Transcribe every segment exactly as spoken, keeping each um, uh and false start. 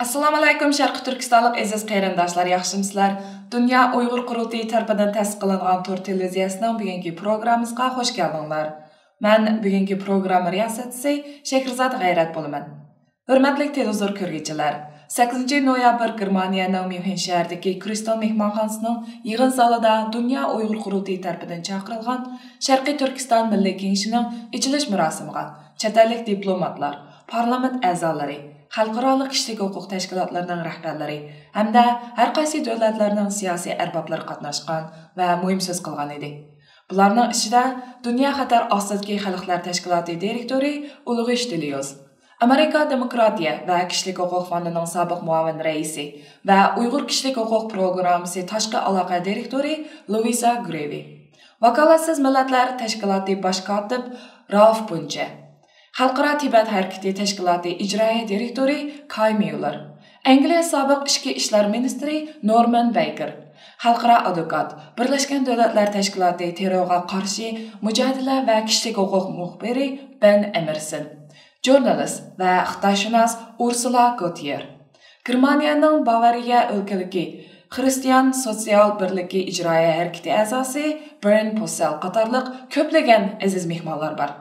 ئەسسالامۇئەلەيكۇم، شەرقىي تۈركىستانلىق ئەزىز قېرىنداشلار، ياخشىمۇسىلەر؟ دۇنيا ئۇيغۇر قۇرۇلتىيى تەرىپىدىن تەسىس قىلىنغان تور تېلېۋىزىيەسىنىڭ بۈگۈنكى پروگراممىسىغا خۇش كەلدىڭلار. مەن بۈگۈنكى پروگرامما رىياسەتچىسى شەھرىزاد غەيرەت بولىمەن. ھۆرمەتلىك تېلېۋىزور كۆرگۈچىلەر، سەككىزىنچى نويابىر گېرمانىيەنىڭ ميۇنخېن شەھىرىدىكى كرىستال مېھمانخانىسىنىڭ يىغىن زالىدا دۇنيا ئۇيغۇر قۇرۇلتىيى تەرىپىدىن چاقىرىلغان شەرقىي تۈركىستان مىللىي كېڭىشىنىڭ ئېچىلىش مۇراسىمىغا چەت ئەللىك دىپلوماتلار، پارلامېنت ئەزالىرى، خەلقئارالىق كىشىلىك ھوقۇق تەشكىلاتلىرىنىڭ رەھبەرلىرى ھەمدە ھەر قايسى دۆلەتلەرنىڭ سىياسىي ئەربابلىرى قاتناشقان ۋە مۇھىم سۆز قىلغان ئىدى. بۇلارنىڭ ئىچىدە دۇنيا خەتەر ئاستىدىكى خەلقلەر تەشكىلاتى دىرېكتورى ئۇلرىش دېليوز، ئامېرىكا دېموكراتىيە ۋە كىشىلىك ھوقۇق فوندىنىڭ سابىق مۇئاۋىن رەئىسى ۋە ئۇيغۇر كىشىلىك ھوقۇق پروگراممىسى تاشقى ئالاقە دىرېكتورى لۇئىسا گرېۋى، ۋاكالەتسىز مىللەتلەر تەشكىلاتى باش كاتىپ رالف بۇنچە، خەلقئارا تىبەت ھەرىكىتى تەشكىلاتى ئىجرائىيە دىرېكتورى كاي ميۇللېر، ئەنگلىيە سابىق ئىچكى ئىشلار مىنىستىرى نورمان بەيكېر، خەلقئارا ئادۋوكات، بىرلەشكەن دۆلەتلەر تەشكىلاتى تېررورغا قارشى مۇجادىلە ۋە كىشىلىك ھوقۇق مۇخبىرى بېن ئېمېرسون، ژۇرنالىست ۋە خىتايشۇناس ئۇرسۇلا گوتيېر، گېرمانىيەنىڭ باۋارىيە ئۆلكىلىكى خىرىستىيان سوتسىيال بىرلىكى ئىجرائىيە ھەرىكىتى ئەزاسى بېرن پوسسېل قاتارلىق كۆپلىگەن ئەزىز مېھمانلار بار.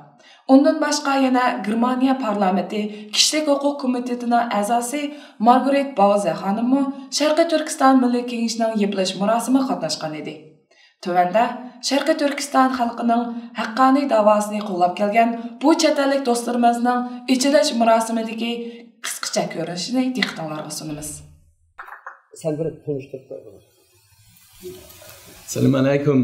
ئۇندىن باشقا يەنە گېرمانىيە پارلامېنتى كىشىلىك ھوقۇق كومىتېتىنىڭ ئەزاسى مارگرېت باۋزە خانىممۇ شەرقىي تۈركىستان مىللىي كېڭىشىنىڭ يېپىلىش مۇراسىمىغا قاتناشقان ئىدى. تۆۋەندە شەرقىي تۈركىستان خەلقىنىڭ ھەققانىي داۋاسىنى قوللاپ كەلگەن بۇ چەت ئەللىك دوستلىرىمىزنىڭ ئېچىلىش مۇراسىمىدىكى قىسقىچە كۆرۈنۈشىنى دىققىتىڭلارغا سۇنىمىز. سەن بىر تونۇشتۇرۇپ قوي. ئەسسالامۇ ئەلەيكۇم.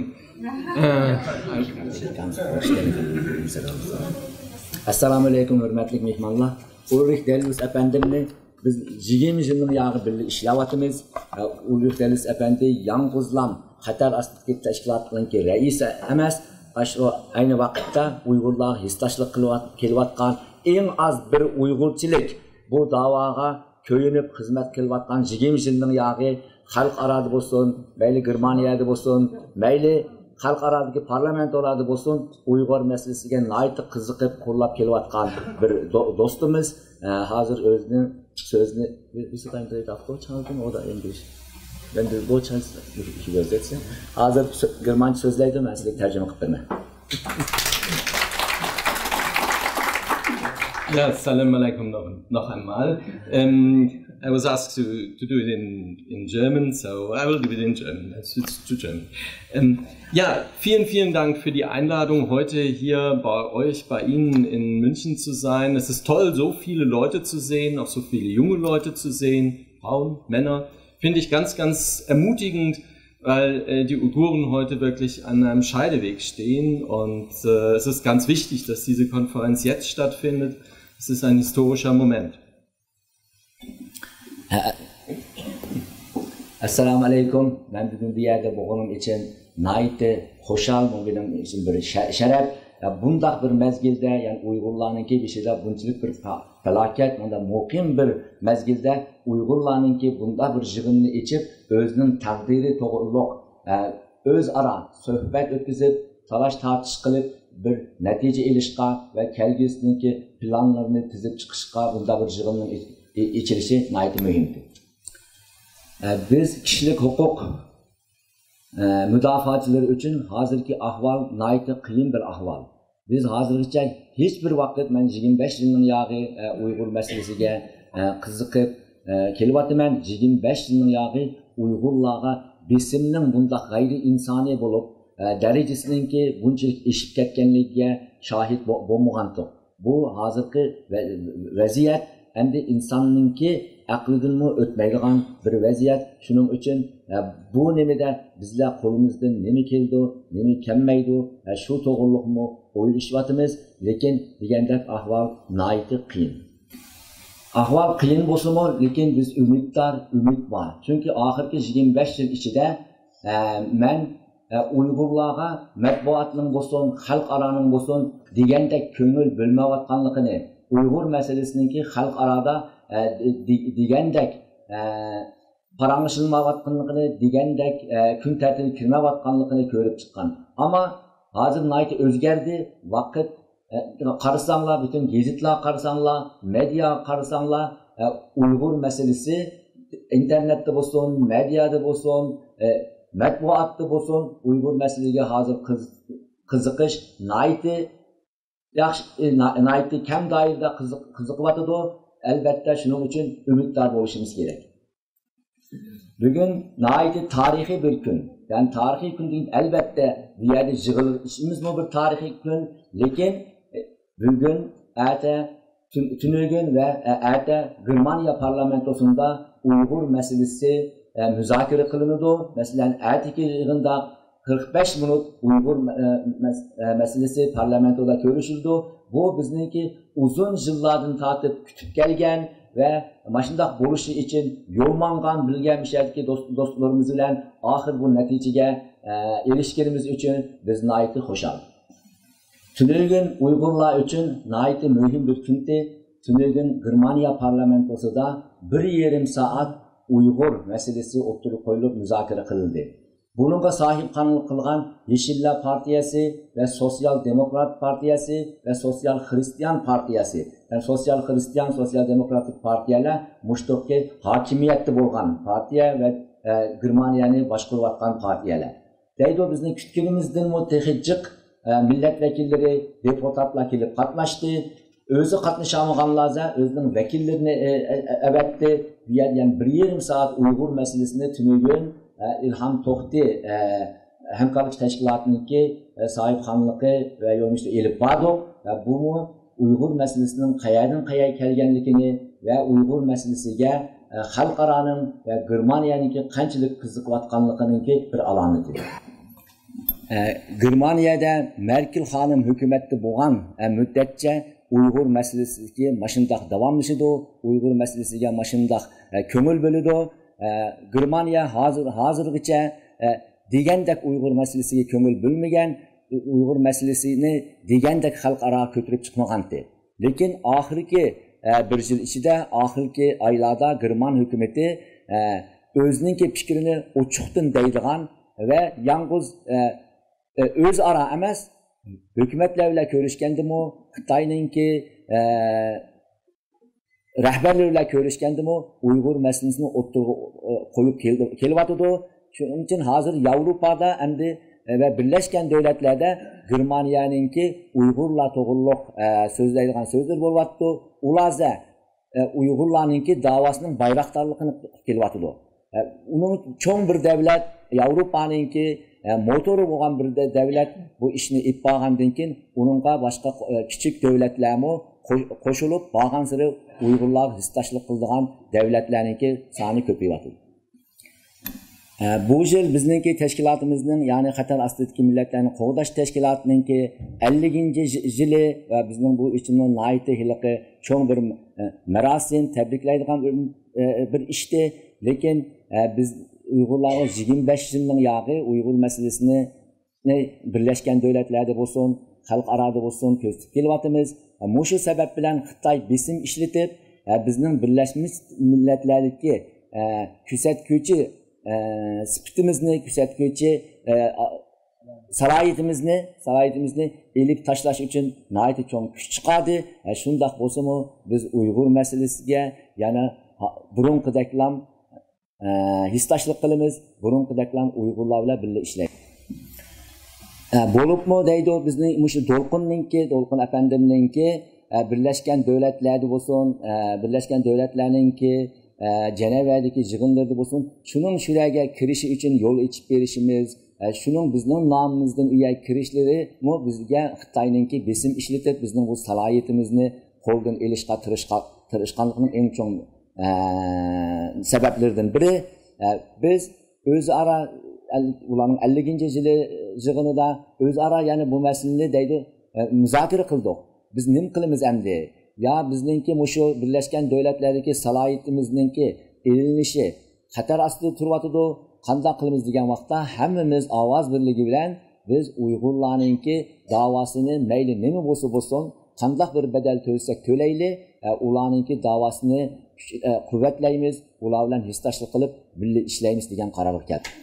ئەسسالامۇ ئەلەيكۇم، ھۆرمەتلىك مېھمانلار. ئۇلرىھ دېليۇس ئەپەندىمنى بىز يىگىرمە يىلدىن ياغى بىللە ئىشلەۋاتىمىز. ئۇلرىھ دېليۇس ئەپەندى يالغۇزلام خەتەر ئاستىدىكى تەشكىلاتنىڭكى رەئىسى ئەمەس، ئاشۇ ئەينى ۋاقىتتا ئۇيغۇرلارغا ھېسداشلىق قىلىۋات-، كېلىۋاتقان ئەڭ ئاز بىر ئۇيغۇرچىلىك بۇ داۋاغا كۆيۈنۈپ خىزمەت قىلىۋاتقان يىگىرمە يىلنىڭ ياغى خەلقئارادا بولسۇن، مەيلى گېرمانىيەدە بولسۇن، مەيلى خەلقئارادىكى پارلامېنتلاردا بولسۇن، ئۇيغۇر مەسىلىسىگە ناھايىتى قىزىقىپ قوللاپ كېلىۋاتقان بىر دو-، دوستىمىز. ئە، ھازىر ئۆزىنىڭ سۆزىنى، wie ist dein Rede auf Deutsch halten oder Englisch? Wenn du Deutsch kannst, ich übersetze. ھازىر سۆ-، گېرمانچە سۆزلەيدۇ، مەن سىزگە تەرجىمە قىلىپ بېرىمەن. Ja, Salam alaikum noch, noch einmal. Ähm, I was asked to, to do it in, in German, so I will do it in German. Let's switch to German. Ähm, ja, vielen, vielen Dank für die Einladung, heute hier bei euch, bei Ihnen in München zu sein. Es ist toll, so viele Leute zu sehen, auch so viele junge Leute zu sehen, Frauen, Männer. Finde ich ganz, ganz ermutigend, weil äh, die Uiguren heute wirklich an einem Scheideweg stehen und äh, es ist ganz wichtig, dass diese Konferenz jetzt stattfindet. Es ist ein historischer Moment. ئەسسالامۇ ئەلەيكۇم. مەن بۈگۈن بۇ يەردە بولغىنىم ئۈچۈن ناھايىتى خۇشال، بۇ مېنىڭ ئۈچۈن بىر شە-، شەرەپ. بۇنداق بىر مەزگىلدە، يەنى ئۇيغۇرلارنىڭكى بېشىدا بۇنچىلىك بىر پا-، پالاكەت، مۇنداق مۇقىم بىر مەزگىلدە ئۇيغۇرلارنىڭكى بۇنداق بىر يىغىننى ئېچىپ، ئۆزىنىڭ تەقدىرى توغرۇلۇق، ئە، ئۆزئارا سۆھبەت ئۆتكۈزۈپ، تالاش-تارتىش قىلىپ، بىر نەتىجە ئېلىشقا ۋە كەلگۈسىدىكى پىلانلىرىنى تىزىپ چىقىشقا بۇنداق بىر يىغىننىڭ ئېچ-، ئېچىلىشى ناھايىتى مۇھىمدۇر. ئە، بىز كىشىلىك ھوقۇق، ئە، مۇداپىئەچىلىرى ئۈچۈن ھازىرقى ئەھۋال ناھايىتى قىيىن بىر ئەھۋال. بىز ھازىرغىچە ھېچ بىر ۋاقىت، مەن يىگىرمە بەش يىلنىڭ ياغى، ئە، ئۇيغۇر مەسىلىسىگە، ئە، قىزىقىپ، ئە، كېلىۋاتىمەن. يىگىرمە بەش يىلنىڭ ياغى ئۇيغۇرلارغا بېسىمنىڭ بۇنداق غەيرىي ئىنسانىي بولۇپ، ئە، دەرىجىسىنىڭكى بۇنچىلىك ئېشىپ كەتكەنلىكىگە شاھىت بو-، بولمىغانتۇق. بۇ ھازىرقى ۋە-، ۋەزىيەت ئەمدى ئىنساننىڭكى ئەقلىدىنمۇ ئۆتمەيدىغان بىر ۋەزىيەت. شۇنىڭ ئۈچۈن، ئە، بۇ نېمىدە بىزلەر قولىمىزدىن نېمە كېلىدۇ، نېمە كەلمەيدۇ، ئە، شۇ توغرۇلۇقمۇ ئويلىشىۋاتىمىز. لېكىن دېگەندەك ئەھۋال ناھايىتى قىيىن. ئەھۋال قىيىن بولسىمۇ، لېكىن بىز ئۈمىدۋار، ئۈمىد بار. چۈنكى ئاخىرقى يىگىرمە بەش يىل ئىچىدە، ئە، مەن ئە، ئۇيغۇرلارغا مەتبۇئاتنىڭ بولسۇن، خەلقئارانىڭ بولسۇن دېگەندەك كۆڭۈل بۆلمەيۋاتقانلىقىنى، ئۇيغۇر مەسىلىسىنىڭكى خەلقئارادا، ئە، دې-، دېگەندەك، ئە، پاراڭلىشىلمايۋاتقانلىقىنى، دېگەندەك، ئە، كۈن تەرتىپىگە كىرمەيۋاتقانلىقىنى كۆرۈپ چىققان. ئەمما ھازىر ناھايىتى ئۆزگەردى، ۋاقىت، ئە، قارىساڭلار، پۈتۈن گېزىتلارغا قارىساڭلار، مېدىياغا قارىساڭلار، ئە، ئۇيغۇر مەسىلىسى ئىنتېرنېتتا بولسۇن، مېدىيادا بولسۇن، ئە، مەتبۇئاتتا بولسۇن، ئۇيغۇر مەسىلىسىگە ھازىر قىز-، قىزىقىش ناھايىتى ياخشى، ئە، نا-، ناھايىتى كەڭ دائىرىدە قىزىق-، قىزىقىۋاتىدۇ. ئەلۋەتتە، شۇنىڭ ئۈچۈن ئۈمىدۋار بولۇشىمىز كېرەك. بۈگۈن ناھايىتى تارىخىي بىر كۈن. يەنى تارىخىي كۈن دېگەن، ئەلۋەتتە، بۇ يەردە يىغىلىشىمىزمۇ بىر تارىخىي كۈن. لېكىن، ئە، بۈگۈن، ئەتە، تۈن-، تۈنۈگۈن ۋە، ئە، ئەتە گېرمانىيە پارلامېنتوسىندا ئۇيغۇر مەسىلىسى، ئە، مۇزاكىرە قىلىنىدۇ. مەسىلەن، ئەتىكى يىغىندا قىرىق بەش مىنۇت ئۇيغۇر، ئە، مەس-، ئە، مەسىلىسى پارلامېنتودا كۆرۈشۈلىدۇ. بۇ بىزنىڭكى ئۇزۇن يىللاردىن تارتىپ كۈتۈپ كەلگەن ۋە ماشۇنداق بولۇشى ئۈچۈن يول ماڭغان، بىلگەن مۇشۇ يەردىكى دوست-، دوستلىرىمىز بىلەن ئاخىر بۇ نەتىجىگە، ئە، ئېرىشكىنىمىز ئۈچۈن بىز ناھايىتى خۇشال. تۈنۈگۈن ئۇيغۇرلار ئۈچۈن ناھايىتى مۇھىم بىر كۈندى. تۈنۈگۈن گېرمانىيە پارلامېنتوسىدا بىر يېرىم سائەت ئۇيغۇر مەسىلىسى ئوتتۇرىغا قويۇلۇپ مۇزاكىرە قىلىندى. بۇنىڭغا ساھىبخانلىق قىلغان يېشىللار پارتىيەسى ۋە سوتسىيال دېموكرات پارتىيەسى ۋە سوتسىيال خىرىستىيان پارتىيەسى، يەنى سوتسىيال خىرىستىيان، سوتسىيال دېموكراتىك پارتىيەلەر مۇشتۇقى ھاكىمىيەتتە بولغان پارتىيە ۋە، ئە، گېرمانىيەنى باشقۇرۇۋاتقان پارتىيەلەر. دەيدۇ، بىزنىڭ كۈتكىنىمىزدىنمۇ تېخى جىق، ئە، مىللەت ۋەكىللىرى، دېپۇتاتلار كېلىپ قاتناشتى. ئۆزى قاتنىشالمىغانلاردا ئۆزىنىڭ ۋەكىللىرىنى، ئە، ئە، ئەۋەتتى. بۇ يەردە يەنە بىر يېرىم سائەت ئۇيغۇر مەسىلىسىنى تۈنۈگۈن، ئە، ئىلھام توختى، ئە، ھەمكارلىق تەشكىلاتىنىڭكى، ئە، ساھىبخانلىقى ۋە يۆنىلىشىدە ئېلىپ باردۇق. ۋە بۇمۇ ئۇيغۇر مەسىلىسىنىڭ قەيەردىن قەيەرگە كەلگەنلىكىنى ۋە ئۇيغۇر مەسىلىسىگە، ئە، خەلقئارانىڭ ۋە گېرمانىيەنىڭكى قانچىلىك قىزىقىۋاتقانلىقىنىڭكى بىر ئالامىتى. ئە، گېرمانىيەدە مەركېل خانىم ھۆكۈمەتتە بولغان، ئە، مۇددەتچە ئۇيغۇر مەسىلىسى ماشۇنداق داۋاملىشىدۇ. ئۇيغۇر مەسىلىسىگە ماشۇنداق، ئە، كۆڭۈل بۆلىدۇ. ئە، گېرمانىيە ھازىر، ھازىرغىچە، ئە، دېگەندەك ئۇيغۇر مەسىلىسىگە كۆڭۈل بۆلمىگەن، ئۇ-، ئۇيغۇر مەسىلىسىنى دېگەندەك خەلقئاراغا كۆتۈرۈپ چىقمىغانتى. لېكىن ئاخىرقى، ئە، بىر يىل ئىچىدە، ئاخىرقى ئايلاردا گېرمان ھۆكۈمىتى، ئە، ئۆزىنىڭكى پىكرىنى ئوچۇقتىن دەيدىغان ۋە يالغۇز، ئە، ئە، ئۆزئارا ئەمەس، ھۆكۈمەتلەر بىلەن كۆرۈشكەندىمۇ خىتاينىڭكى، ئە، رەھبەرلىرى بىلەن كۆرۈشكەندىمۇ ئۇيغۇر مەسىلىسىنى ئوتتۇرىغا، ئە، قويۇپ كېلىدۇ-، كېلىۋاتىدۇ. شۇنىڭ ئۈچۈن ھازىر ياۋروپادا ئەمدى، ئە، ۋە بىرلەشكەن دۆلەتلەردە گېرمانىيەنىڭكى ئۇيغۇرلار توغرۇلۇق، ئە، سۆزلەيدىغان سۆزلىرى بولۇۋاتىدۇ. ئۇلارزە ئە، ئۇيغۇرلارنىڭكى داۋاسىنىڭ بايراقدارلىقىنى قىلىپ كېلىۋاتىدۇ. ئە، ئۇنىڭ چوڭ بىر دەۋلەت، ياۋروپانىڭكى، ئە، موتورى بولغان بىر دە-، دەۋلەت بۇ ئىشنى ئېلىپ بارغاندىن كېيىن، ئۇنىڭغا باشقا، ئە، كىچىك دۆلەتلەرمۇ قوش-، قوشۇلۇپ بارغانسېرى ئۇيغۇرلارغا ھېسداشلىق قىلىدىغان دەۋلەتلەرنىڭكى سانى كۆپىيىۋاتىدۇ. ئە، بۇ يىل بىزنىڭكى تەشكىلاتىمىزنىڭ، يەنى خەتەر ئاستىدىكى مىللەتلەرنى قوغداش تەشكىلاتىنىڭكى ئەللىكىنچى يىلى ۋە بىزنىڭ بۇ ئىشىمىز ناھايىتى ھېلىقى چوڭ بىر، ئە، مەراسىم، تەبرىكلەيدىغان بىر، ئە، بىر ئىشتى. لېكىن، ئە، بىز ئۇيغۇرلارغا يىگىرمە بەش يىلنىڭ ياغى ئۇيغۇر مەسىلىسىنى بىرلەشكەن دۆلەتلەردە بولسۇن، خەلقئارادا بولسۇن، كۆرسىتىپ كېلىۋاتىمىز. مۇشۇ سەۋەب بىلەن خىتاي بېسىم ئىشلىتىپ، بىزنىڭ بىرلەشمىش مىللەتلەردىكى كۆرسەتكۈچى سۈپىتىمىزنى، كۆرسەتكۈچى سالاھىيىتىمىزنى، سالاھىيىتىمىزنى ئېلىپ تاشلاش ئۈچۈن ناھايىتى چوڭ كۈچ چىقاردى. شۇنداق بولسىمۇ، بىز ئۇيغۇر مەسىلىسىگە يەنە بۇرۇنقىدەكلام ئە، ھېسداشلىق قىلىمىز، بۇرۇنقىدەكلا ئۇيغۇرلار بىلەن بىللە ئىشلەيمىز. ئە، بولۇپمۇ دەيدۇ، بىزنىڭ مۇشۇ دولقۇننىڭكى، دولقۇن ئەپەندىمنىڭكى، ئە، بىرلەشكەن دۆلەتلەردە بولسۇن، ئە، بىرلەشكەن دۆلەتلەرنىڭكى، ئە، جەنەۋەدىكى يىغىنلىرىدا بولسۇن، شۇنىڭ شۇ يەرگە كىرىشى ئۈچۈن يول ئېچىپ بېرىشىمىز، ئە، شۇنىڭ بىزنىڭ نامىمىزدىن ئۇ يەرگە كىرىشلىرىمۇ بىزگە خىتاينىڭكى بېسىم ئىشلىتىپ، بىزنىڭ بۇ سالاھىيىتىمىزنى قولدىن ئېلىشقا تىرىشقا-، تىرىشقانلىقىنىڭ ئەڭ چوڭ ئە، سەۋەبلىرىدىن بىرى، ئە، بىز ئۆزئارا ئەل-، ئۇلارنىڭ ئەللىكىنچى يىلى يىغىنىدا ئۆزئارا يەنە بۇ مەسىلىنى دەيدۇ، ئە، مۇزاكىرە قىلدۇق. بىز نېمە قىلىمىز ئەمدى؟ يا بىزنىڭكى مۇشۇ بىرلەشكەن دۆلەتلەردىكى سالاھىيىتىمىزنىڭكى ئېلىنىشى خەتەر ئاستىدا تۇرۇۋاتىدۇ، قانداق قىلىمىز دېگەن ۋاقىتتا ھەممىمىز ئاۋاز بىرلىكى بىلەن بىز ئۇيغۇرلارنىڭكى داۋاسىنى مەيلى نېمە بولسا بولسۇن، قانداق بىر بەدەل تۆلىسەك تۆلەيلى، ئە، ئۇلارنىڭكى داۋاسىنى كۈچ-، ئە، قۇۋۋەتلەيمىز، ئۇلار بىلەن ھېسداشلىق قىلىپ بىللە ئىشلەيمىز دېگەن قارارغا كەلدۇق.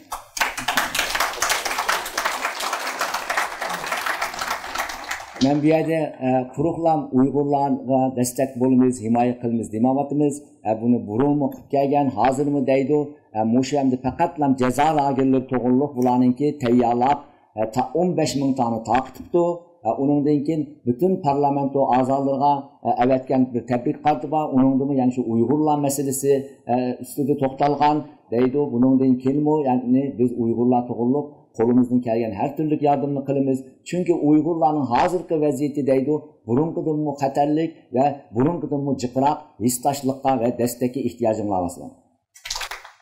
مەن بۇ يەردە، ئە، قۇرۇقلام ئۇيغۇرلارغا دەستەك بولىمىز، ھىمايە قىلىمىز دېمەيۋاتىمىز. ئە، بۇنى بۇرۇنمۇ قىلىپ كەلگەن، ھازىرمۇ دەيدۇ. ئە، مۇشۇ ئەمدى پەقەتلام جازا لاگېرلىرى توغرۇلۇق بۇلارنىڭكى تەييارلاپ، ئە، تا-، ئون بەش مىڭ دانە تارقىتىپتۇ. ئە، ئۇنىڭدىن كېيىن پۈتۈن پارلامېنتو ئەزالىرىغا، ئە، ئەۋەتكەن بىر تەبرىك خاتى بار. ئۇنىڭدىمۇ يەنە شۇ ئۇيغۇرلار مەسىلىسى، ئە، ئۈستىدە توختالغان دەيدۇ. بۇنىڭدىن كېيىنمۇ، يەنى بىز ئۇيغۇرلار توغرۇلۇق قولىمىزدىن كەلگەن ھەر تۈرلۈك ياردەمنى قىلىمىز. چۈنكى ئۇيغۇرلارنىڭ ھازىرقى ۋەزىيىتى دەيدۇ، بۇرۇنقىدىنمۇ خەتەرلىك ۋە بۇرۇنقىدىنمۇ جىقراق ھېسداشلىققا ۋە دەستەككە ئېھتىياجىڭلار بار.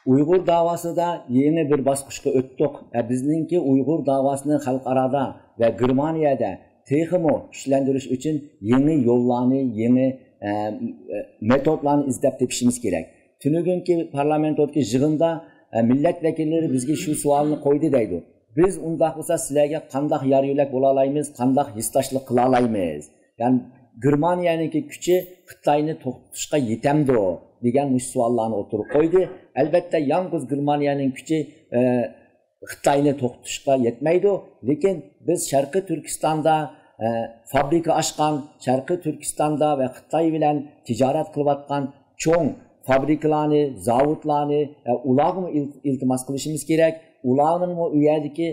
ئۇيغۇر داۋاسىدا يېڭى بىر باسقۇچقا ئۆتتۇق. ئە، بىزنىڭكى ئۇيغۇر داۋاسىنى خەلقئارادا ۋە گېرمانىيەدە تېخىمۇ كۈچلەندۈرۈش ئۈچۈن يېڭى يوللارنى، يېڭى، ئە، مېتودلارنى ئىزدەپ تېپىشىمىز كېرەك. تۈنۈگۈنكى پارلامېنتودىكى يىغىندا، ئە، مىللەت ۋەكىللىرى بىزگە شۇ سوئالنى قويدى دەيدۇ. بىز ئۇنداق بولسا سىلەرگە قانداق يار يۆلەك بولالايمىز، قانداق ھېسداشلىق قىلالايمىز؟ يەنى گېرمانىيەنىڭكى كۈچى خىتاينى توختىتىشقا يېتەمدۇ؟ دېگەن مۇشۇ سوئاللارنى ئوتتۇرىغا قويدى. ئەلۋەتتە، يالغۇز گېرمانىيەنىڭ كۈچى، ئە، خىتاينى توختىتىشقا يەتمەيدۇ. لېكىن بىز شەرقىي تۈركىستاندا، ئە، فابرىكا ئاچقان، شەرقىي تۈركىستاندا ۋە خىتاي بىلەن تىجارەت قىلىۋاتقان چوڭ فابرىكىلارنى، زاۋۇتلارنى، ئە، ئۇلارغىمۇ ئىل-، ئىلتىماس قىلىشىمىز كېرەك. ئۇلارنىڭمۇ ئۇ يەردىكى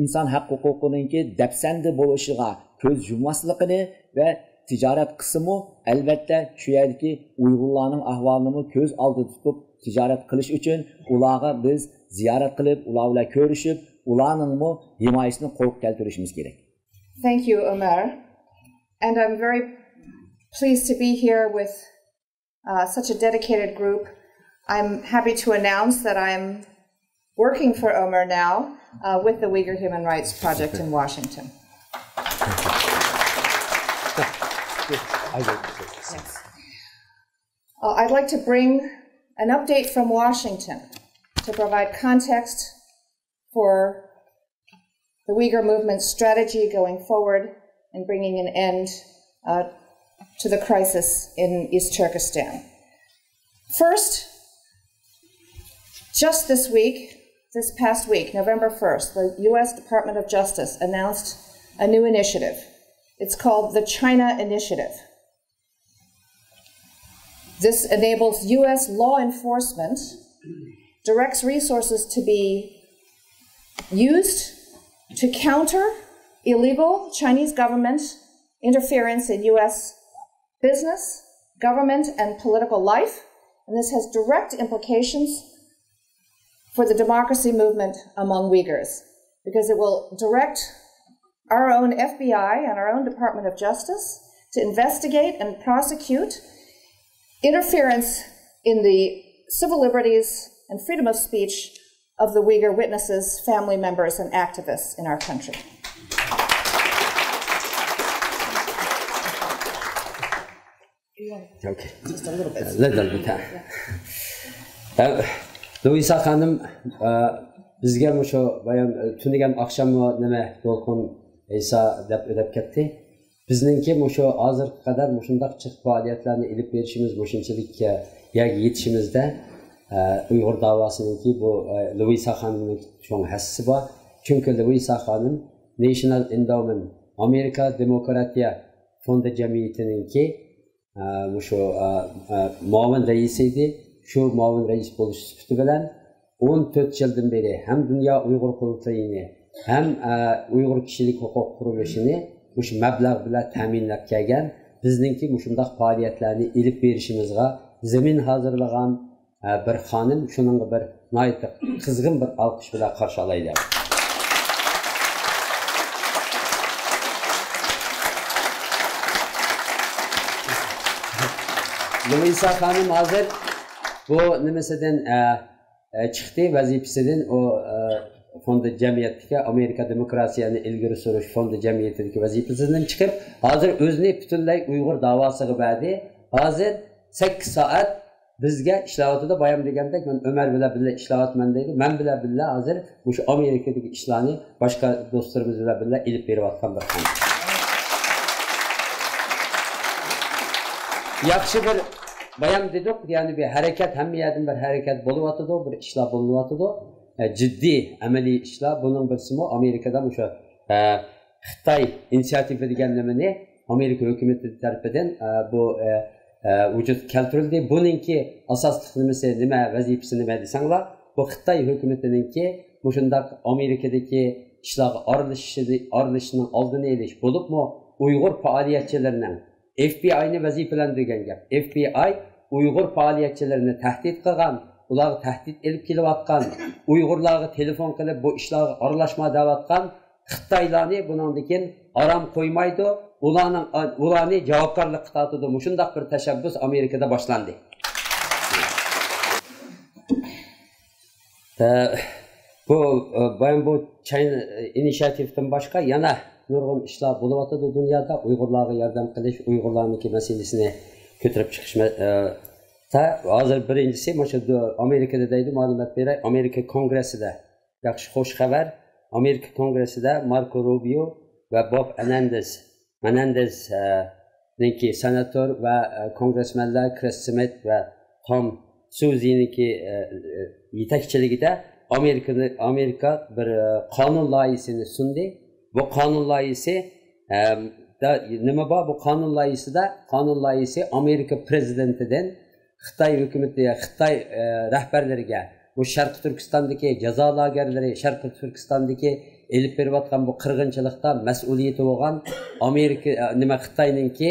ئىنسان ھەق ھوقۇقىنىڭكى دەپسەندە بولۇشىغا كۆز يۇمماسلىقىنى ۋە تىجارەت قىلسىمۇ، ئەلۋەتتە، شۇ يەردىكى ئۇيغۇرلارنىڭ ئەھۋالىنىمۇ كۆز ئالدىدا تۇتۇپ تىجارەت قىلىش ئۈچۈن ئۇلارغا بىز زىيارەت قىلىپ، ئۇلار بىلەن كۆرۈشۈپ، ئۇلارنىڭمۇ ھىمايىسىنى قولغا كەلتۈرۈشىمىز كېرەك. Thank you, Ömer. And I'm very pleased to be here with uh, such a dedicated group. I'm happy to announce that I'm working for Ömer now uh, with the Uyghur Human Rights Project in Washington. Yes. Uh, I'd like to bring an update from Washington to provide context for the Uyghur movement's strategy going forward and bringing an end uh, to the crisis in East Turkestan. First, just this week, this past week, November first, the U S Department of Justice announced a new initiative. It's called the China Initiative. This enables U S law enforcement, directs resources to be used to counter illegal Chinese government interference in U S business, government, and political life. And this has direct implications for the democracy movement among Uyghurs, because it will direct our own F B I and our own Department of Justice to investigate and prosecute interference in the civil liberties and freedom of speech of the Uyghur witnesses, family members, and activists in our country. Okay. Just a little bit. Little bit, huh? Luvisa خانىم، بىزگە مۇشۇ بايام تۈنۈگۈن ئاخشاممۇ نېمە دولقۇن ئەيسا دەپ ئۆتۈپ كەتتى. بىزنىڭكى مۇشۇ ھازىرغا قەدەر مۇشۇنداق جىق پائالىيەتلەرنى ئېلىپ بېرىشىمىز، مۇشۇنچىلىك يەرگە يېتىشىمىزدە ئۇيغۇر داۋاسىنىڭكى بۇ لۇئىسا خانىمنىڭ چوڭ ھەسسىسى بار. چۈنكى لۇئىسا خانىم نېشنال ئېنداۋمېنت، ئامېرىكا دېموكراتىيە فوندى جەمئىيىتىنىڭكى مۇشۇ مۇئاۋىن رەئىسى ئىدى. شۇ مۇئاۋىن رەئىس بولۇش سۈپىتى بىلەن ئون تۆت يىلدىن بېرى ھەم دۇنيا ئۇيغۇر قۇرۇلتىيىنى، ھەم ئۇيغۇر كىشىلىك ھوقۇق قۇرۇلۇشىنى مۇشۇ مەبلەغ بىلەن تەمىنلەپ كەلگەن، بىزنىڭكى مۇشۇنداق پائالىيەتلەرنى ئېلىپ بېرىشىمىزغا زېمىن ھازىرلىغان بىر خانىم. شۇنىڭغا بىر ناھايىتى قىزغىن بىر ئالقىش بىلەن قارشى ئالايلى. لۇئىسا خانىم ھازىر بۇ نېمىسىدىن، ئە، ئە، چىقتى، ۋەزىپىسىدىن، ئۇ، ئە، فوندى جەمئىيەتتىكى ئامېرىكا دېموكراتىيەنى ئىلگىرى سۈرۈش فوندى جەمئىيىتىدىكى ۋەزىپىسىدىن چىقىپ، ھازىر ئۆزىنى پۈتۈنلەي ئۇيغۇر داۋاسىغا بەردى. ھازىر سەككىز سائەت بىزگە ئىشلەۋاتىدۇ. بايام دېگەندەك، مەن ئۆمەر بىلەن بىللە ئىشلەۋاتىمەن دەيدۇ. مەن بىلەن بىللە ھازىر مۇشۇ ئامېرىكىدىكى ئىشلارنى باشقا دوستلىرىمىز بىلەن بىللە ئېلىپ بېرىۋاتقان بىر خانىم. ياخشى بىر بايام دېدۇق، يەنى بىر ھەرىكەت، ھەممە يەردىن بىر ھەرىكەت بولۇۋاتىدۇ، بىر ئىشلار بولۇنۇۋاتىدۇ. ئە، جىددىي، ئەمەلىي ئىشلار. بۇنىڭ بىرسىمۇ ئامېرىكىدا مۇشۇ، ئە، خىتاي ئىنىشىياتىۋى دېگەن نېمىنى ئامېرىكا ھۆكۈمىتى تەرىپىدىن، ئە، بۇ، ئە، ئە، ۋۇجۇدقا كەلتۈرۈلدى. بۇنىڭكى ئاساسلىق نېمىسى نېمە، ۋەزىپىسى نېمە دېسەڭلار، بۇ خىتاي ھۆكۈمىتىنىڭكى مۇشۇنداق ئامېرىكىدىكى ئىشلارغا ئارىلىشىشىنى، ئارىلىشىشنىڭ ئالدىنى ئېلىش، بولۇپمۇ ئۇيغۇر پائالىيەتچىلىرىنىڭ، ئېف بى ئاينى ۋەزىپىلەندۈرگەن گەپ. ئېف بى ئاي ئۇيغۇر پائالىيەتچىلىرىنى تەھدىت قىلغان، ئۇلارغا تەھدىت ئېلىپ كېلىۋاتقان، ئۇيغۇرلارغا تېلېفون قىلىپ بۇ ئىشلارغا ئارىلاشما دەۋاتقان خىتايلارنى بۇنىڭدىن كېيىن ئارام قويمايدۇ، ئۇلارنىڭ، ئۇلارنى جاۋابكارلىققا تارتىدۇ. مۇشۇنداق بىر تەشەببۇس ئامېرىكىدا باشلاندى. ئە، بۇ، ئە، بايام بۇ چاينا ئىنىشىياتىۋىدىن باشقا يەنە نۇرغۇن ئىشلار بولۇۋاتىدۇ دۇنيادا. ئۇيغۇرلارغا ياردەم قىلىش، ئۇيغۇرلارنىڭكى مەسىلىسىنى كۆتۈرۈپ چىقىش مە-، ئە، تا-، ھازىر بىرىنچىسى، مانا شۇ دۇ-، ئامېرىكىدا دەيدۇ، مەلۇمات بېرەي، ئامېرىكا كونگرېسسىدا، ياخشى، خوش خەۋەر، ئامېرىكا كونگرېسسىدا ماركو روبىيو ۋە بوب ئەنەندېز، مەنەندېز، ئە، نىڭكى سېناتور ۋە، ئە، كونگرېسمېنلار كرىس سمىت ۋە تام سۇزىنىڭكى، ئە، ئە، يېتەكچىلىكىدە ئامېرىكىنى، ئامېرىكا بىر، ئە، قانۇن لايىھىسىنى سۇندى. بۇ قانۇن لايىھىسى، ئە، دا، نېمە بار؟ بۇ قانۇن لايىھىسىدا، قانۇن لايىھىسى ئامېرىكا پرېزىدېنتىدىن خىتاي ھۆكۈمىتى، خىتاي، ئە، رەھبەرلىرىگە، بۇ شەرقىي تۈركىستاندىكى جازا لاگېرلىرى، شەرقىي تۈركىستاندىكى ئېلىپ بېرىۋاتقان بۇ قىرغىنچىلىقتا مەسئۇلىيىتى بولغان ئامېرىكا، ئە، نېمە، خىتاينىڭكى،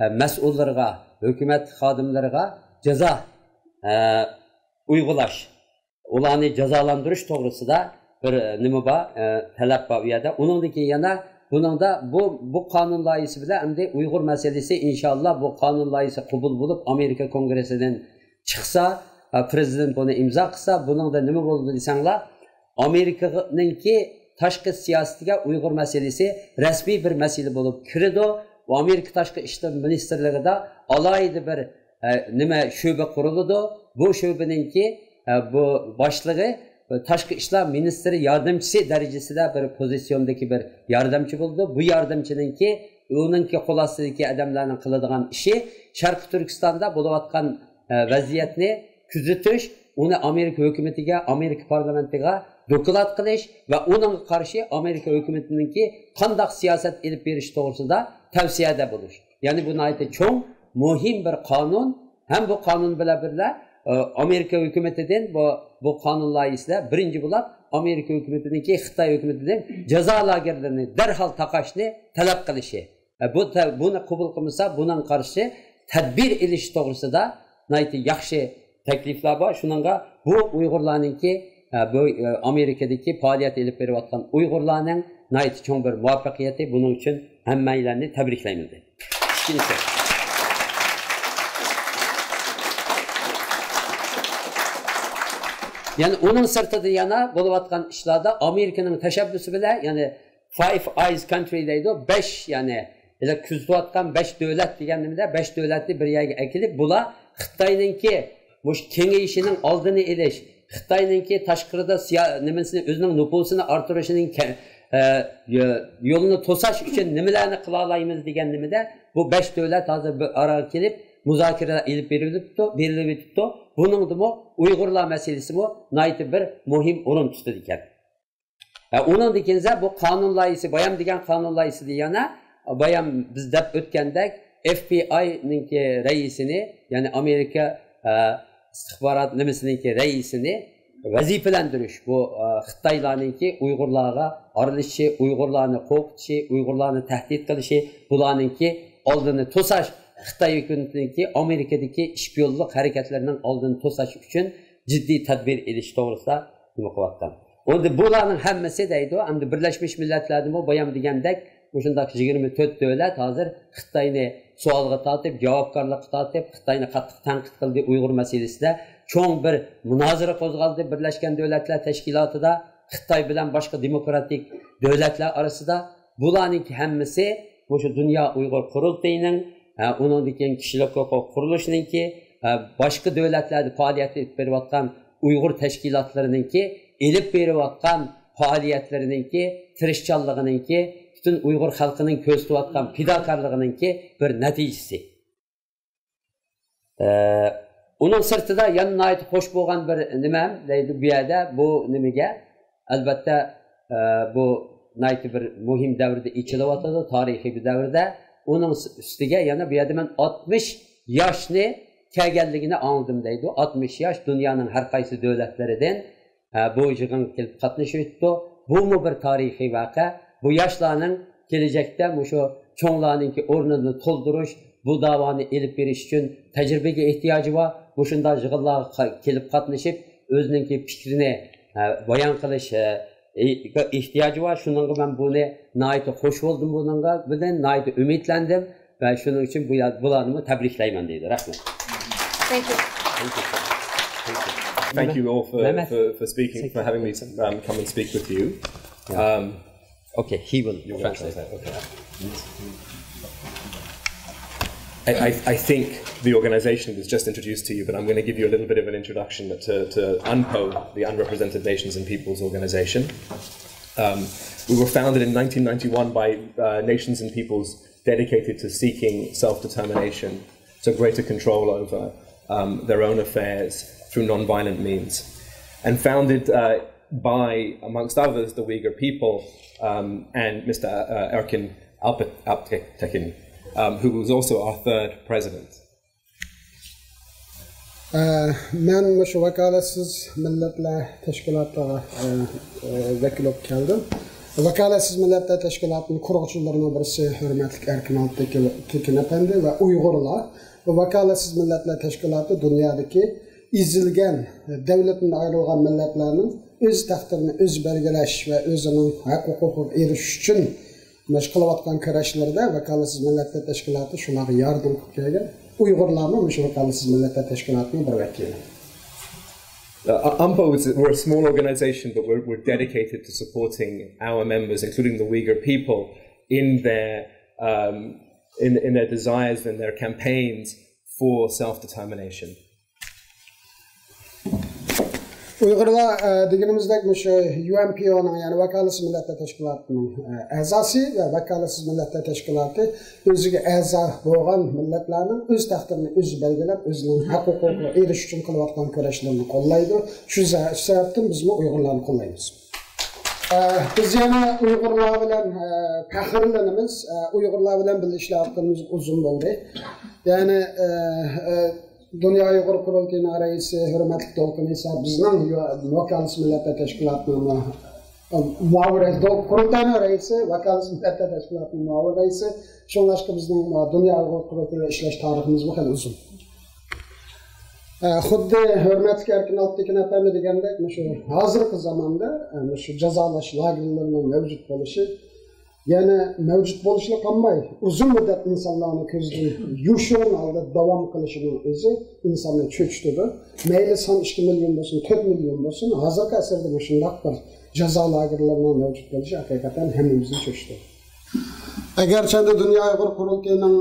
ئە، مەسئۇللىرىغا، ھۆكۈمەت خادىملىرىغا جازا، ئە، ئۇيغۇلاش، ئۇلارنى جازالاندۇرۇش توغرىسىدا بىر، ئە، نېمە بار، ئە، تەلەپ بار ئۇ يەردە. ئۇنىڭدىن كېيىن يەنە بۇنىڭدا بۇ، بۇ قانۇن لايىھىسى بىلەن ئەمدى ئۇيغۇر مەسىلىسى، ئىنشاللا، بۇ قانۇن لايىھىسى قوبۇل بولۇپ، ئامېرىكا كونگرېسسىدىن چىقسا، ئە، پرېزىدېنت بۇنى ئىمزا قىلسا، بۇنىڭدا نېمە بولىدۇ دېسەڭلار، ئامېرىكىنىڭكى تاشقى سىياسىتىگە ئۇيغۇر مەسىلىسى رەسمىي بىر مەسىلە بولۇپ كىرىدۇ. ئامېرىكا تاشقى ئىشلار مىنىستىرلىكىدا ئالاھىدە بىر، ئە، نېمە، شۆبە قۇرۇلىدۇ. بۇ شۆبىنىڭكى، ئە، بۇ باشلىقى، ئە، تاشقى ئىشلار مىنىستىرى ياردەمچىسى دەرىجىسىدە بىر پوزىتسىيوندىكى بىر ياردەمچى بولىدۇ. بۇ ياردەمچىنىڭكى، ئۇنىڭكى قول ئاستىدىكى ئادەملەرنىڭ قىلىدىغان ئىشى شەرقىي تۈركىستاندا بولۇۋاتقان، ئە، ۋەزىيەتنى كۆزىتىش، ئۇنى ئامېرىكا ھۆكۈمىتىگە، ئامېرىكا پارلامېنتىغا دوكلات قىلىش ۋە ئۇنىڭغا قارشى ئامېرىكا ھۆكۈمىتىنىڭكى قانداق سىياسەت ئېلىپ بېرىش توغرىسىدا تەۋسىيەدە بولۇش. يەنى بۇ ناھايىتى چوڭ، مۇھىم بىر قانۇن. ھەم بۇ قانۇن بىلەن بىللە، ئە، ئامېرىكا ھۆكۈمىتىدىن بۇ، بۇ قانۇن لايىھىسىدە بىرىنچى بولۇپ ئامېرىكا ھۆكۈمىتىنىڭكى خىتاي ھۆكۈمىتىدىن جازا لاگېرلىرىنى دەرھال تاقاشنى تەلەپ قىلىشى. ئە، بۇ تە-، بۇنى قوبۇل قىلمىسا، بۇنىڭغا قارشى تەدبىر ئېلىش توغرىسىدا ناھايىتى ياخشى تەكلىپلەر بار. شۇنىڭغا بۇ ئۇيغۇرلارنىڭكى، ئە، بۇ، ئە، ئامېرىكىدىكى پائالىيەت ئېلىپ بېرىۋاتقان ئۇيغۇرلارنىڭ ناھايىتى چوڭ بىر مۇۋەپپەقىيىتى. بۇنىڭ ئۈچۈن ھەممەيلەننى تەبرىكلەيمەن. ئىككىنچى. يەنى ئۇنىڭ سىرتىدا يەنە بولۇۋاتقان ئىشلاردا ئامېرىكىنىڭ تەشەببۇسى بىلەن، يەنى فايىف ئايز كانترى دەيدۇ، بەش، يەنى ئىلە كۆزىتىۋاتقان بەش دۆلەت دېگەن نېمىدە، بەش دۆلەتنى بىر يەرگە ئەكېلىپ، بۇلار خىتاينىڭكى مۇشۇ كېڭىيىشىنىڭ ئالدىنى ئېلىش، خىتاينىڭكى تاشقىرىدا سىيا-، نېمىسىنى، ئۆزىنىڭ نوپۇسىنى ئارتتۇرۇشىنىڭ كە-، ئە، يو-، يولىنى توساش ئۈچۈن نېمىلەرنى قىلالايمىز دېگەن نېمىدە، بۇ بەش دۆلەت ھازىر بىر ئاراغا كېلىپ، مۇزاكىرىلەر ئېلىپ بېرىلىپتۇ، بېرىلىۋېتىپتۇ. بۇنىڭدىمۇ ئۇيغۇرلار مەسىلىسىمۇ ناھايىتى بىر مۇھىم ئورۇن تۇتىدىكەن. ھە، ئۇنىڭدىن كېيىن بۇ قانۇن لايىھىسى، بايام دېگەن قانۇن لايىھىسىدە يەنە، بايام بىز دەپ ئۆتكەندەك، ئېف بى ئاينىڭكى رەئىسىنى، يەنى ئامېرىكا، ئە، ئىستىخبارات نېمىسىنىڭكى رەئىسىنى ۋەزىپىلەندۈرۈش، بۇ، ئە، خىتايلارنىڭكى ئۇيغۇرلارغا ئارىلىشىشى، ئۇيغۇرلارنى قورقۇتۇشى، ئۇيغۇرلارنى تەھدىت قىلىشى، بۇلارنىڭكى ئالدىنى توساش، خىتاي ھۆكۈمىتىنىڭكى ئامېرىكىدىكى ئىككى يوللۇق ھەرىكەتلىرىنىڭ ئالدىنى توساش ئۈچۈن جىددىي تەدبىر ئېلىش توغرىسىدا نېمە قىلىۋاتقان. ئەمدى بۇلارنىڭ ھەممىسى دەيدۇ، ئەمدى بىرلەشمىش مىللەتلەردىمۇ بايام دېگەندەك مۇشۇنداق يىگىرمە تۆت دۆلەت ھازىر خىتاينى سوئالغا تارتىپ، جاۋابكارلىققا تارتىپ، خىتاينى قاتتىق تەنقىد قىلدى ئۇيغۇر مەسىلىسىدە. چوڭ بىر مۇنازىرە قوزغالدى بىرلەشكەن دۆلەتلەر تەشكىلاتىدا خىتاي بىلەن باشقا دېموكراتىك دۆلەتلەر ئارىسىدا. بۇلارنىڭكى ھەممىسى مۇشۇ دۇنيا ئۇيغۇر قۇرۇلتىيىنىڭ، ھە، ئۇنىڭدىن كېيىن كىشىلىك ھوقۇق قۇرۇلۇشىنىڭكى، ھە، باشقا دۆلەتلەردە پائالىيەت ئېلىپ بېرىۋاتقان ئۇيغۇر تەشكىلاتلىرىنىڭكى ئېلىپ بېرىۋاتقان پائالىيەتلىرىنىڭكى، تىرىشچانلىقىنىڭكى، پۈتۈن ئۇيغۇر خەلقىنىڭ كۆرسىتىۋاتقان پىداكارلىقىنىڭكى بىر نەتىجىسى. ئە، ئۇنىڭ سىرتىدا يەنە ناھايىتى خوش بولغان بىر نېمەم دەيدۇ بۇ يەردە، بۇ نېمىگە، ئەلۋەتتە، ئە، بۇ ناھايىتى بىر مۇھىم دەۋردە ئېچىلىۋاتىدۇ، تارىخىي بىر دەۋردە. ئۇنىڭ ئۈستىگە يەنە بۇ يەردە مەن ئاتمىش ياشنى كەلگەنلىكىنى ئاڭلىدىم دەيدۇ. ئاتمىش ياش دۇنيانىڭ ھەر قايسى دۆلەتلىرىدىن، ھە، بۇ يىغىنغا كېلىپ قاتنىشىۋېتىپتۇ. بۇمۇ بىر تارىخىي ۋەقە. بۇ ياشلارنىڭ كېلىچەكتە مۇشۇ چوڭلارنىڭكى ئورنىنى تولدۇرۇش، بۇ داۋانى ئېلىپ بېرىش ئۈچۈن تەجرىبىگە ئېھتىياجى بار. مۇشۇنداق يىغىنلارغا قا-، كېلىپ قاتنىشىپ، ئۆزىنىڭكى پىكرىنى، ھە، بايان قىلىش، ھە، ئېھتىياجى بار. شۇنىڭغا مەن بۇنى ناھايىتى خوش بولدۇم، بۇنىڭغا بىلەن ناھايىتى ئۈمىدلەندىم ۋە شۇنىڭ ئۈچۈن بۇ يا-، بۇلارنىمۇ تەبرىكلەيمەن دەيدۇ. رەھمەت. Thank you. Thank you all for, for, for speaking, for having me um, come and speak with you. Um, Okay, he will you're going to translate. translate. Okay. I, I, I think the organization was just introduced to you, but I'm going to give you a little bit of an introduction to, to UNPO, the Unrepresented Nations and Peoples Organization. Um, we were founded in nineteen ninety-one by uh, nations and peoples dedicated to seeking self determination, so greater control over um, their own affairs through non violent means. And founded uh, by, amongst others, the Uyghur people um, and Mister Uh, Erkin Alptekin, um, who was also our third president. مەن مۇشۇ ۋاكالەتسىز مىللەتلەر تەشكىلاتىغا ۋەكىل بولۇپ كەلدىم. ۋاكالەتسىز مىللەتلەر تەشكىلاتىنىڭ قۇرغۇچىلىرىنىڭ بىرسى ھۆرمەتلىك ئەركىن ئالپتېكىن ئەپەندى ۋە ئۇيغۇرلار. بۇ ۋاكالەتسىز مىللەتلەر تەشكىلاتى دۇنيادىكى ئېزىلگەن دۆلىتىدىن ئايرىلغان مىللەتلەرنىڭ ئۆز تەقدىرىنى ئۆزى بەلگىلەش ۋە ئۆزىنىڭ ھەق ھوقۇقىغا ئېرىشىش ئۈچۈن مۇشۇ قىلىۋاتقان كۈرەشلىرىدە ۋاكالەتسىز مىللەتلەر تەشكىلاتى شۇلارغا ياردەم قىلىپ كەلگەن. ئۇيغۇرلارمۇ مۇشۇ ۋاكالەتسىز مىللەتلەر تەشكىلاتىنىڭ بىر ۋەكىلى. Uh, UNPO is we're a small organization, but we're, we're dedicated to supporting our members, including the Uyghur people, in their um, in, in their desires and their campaigns for self-determination. ئۇيغۇرلار دېگىنىمىزدەك مۇشۇ يۇئېنپىئونىڭ، يەنى ۋاكالەتسىز مىللەتلەر تەشكىلاتىنىڭ ئەزاسى ۋە ۋاكالەتسىز مىللەتلەر تەشكىلاتى ئۆزىگە ئەزا بولغان مىللەتلەرنىڭ ئۆز تەقدىرىنى ئۆزى بەلگىلەپ، ئۆزىنىڭ ھەق ھوقۇقىغا ئېرىشىش ئۈچۈن قىلىۋاتقان كۈرەشلىرىنى قوللايدۇ. شۇ سەۋەبتىن بىزمۇ ئۇيغۇرلارنى قوللايمىز. بىز يەنە ئۇيغۇرلار بىلەن پەخىرلىنىمىز. ئۇيغۇرلار بىلەن بىللە ئىشلەۋاتقىنىمىز ئۇزۇن بولدى. يەنى دۇنيا ئۇيغۇر قۇرۇلتىيىنىڭ رەئىسى ھۆرمەتلىك دولقۇن ئىسا بىزنىڭ ۋاكالىتسىز مىللەتلەر تەشكىلاتىنىڭ مۇئاۋىن رەئىسى، دولقۇن قۇرۇلتاينىڭ رەئىسى، ۋاكالىتسىز مىللەتلەر تەشكىلاتىنىڭ مۇئاۋىن رەئىسى. شۇڭلاشقا بىزنىڭ دۇنيا ئۇيغۇر قۇرۇلتىيى بىلەن ئىشلەش تارىخىمىزمۇ خېلى ئۇزۇن. خۇددى ھۆرمەتلىك ئەركىن ئالپتېكىن ئەپەندى دېگەندەك، مۇشۇ ھازىرقى زاماندا مۇشۇ جازالاش لاگېرلىرىنىڭ مەۋجۇت بولۇشى، يەنە مەۋجۇت بولۇشلا قالماي، ئۇزۇن مۇددەت ئىنسانلارنىڭ كۆزىدىن يوشۇرۇن ھالدا داۋام قىلىشىنىڭ ئۆزى ئىنساننى چۆچۈتىدۇ. مەيلى سان ئىككى مىليون بولسۇن، تۆت مىليون بولسۇن، ھازىرقى ئەسىردە مۇشۇنداق بىر جازا لاگېرلىرىنىڭ مەۋجۇت بولۇشى ھەقىقەتەن ھەممىمىزنى چۆچۈتىدۇ. ئەگەرچەندە دۇنيا ئۇيغۇر قۇرۇلتىيىنىڭ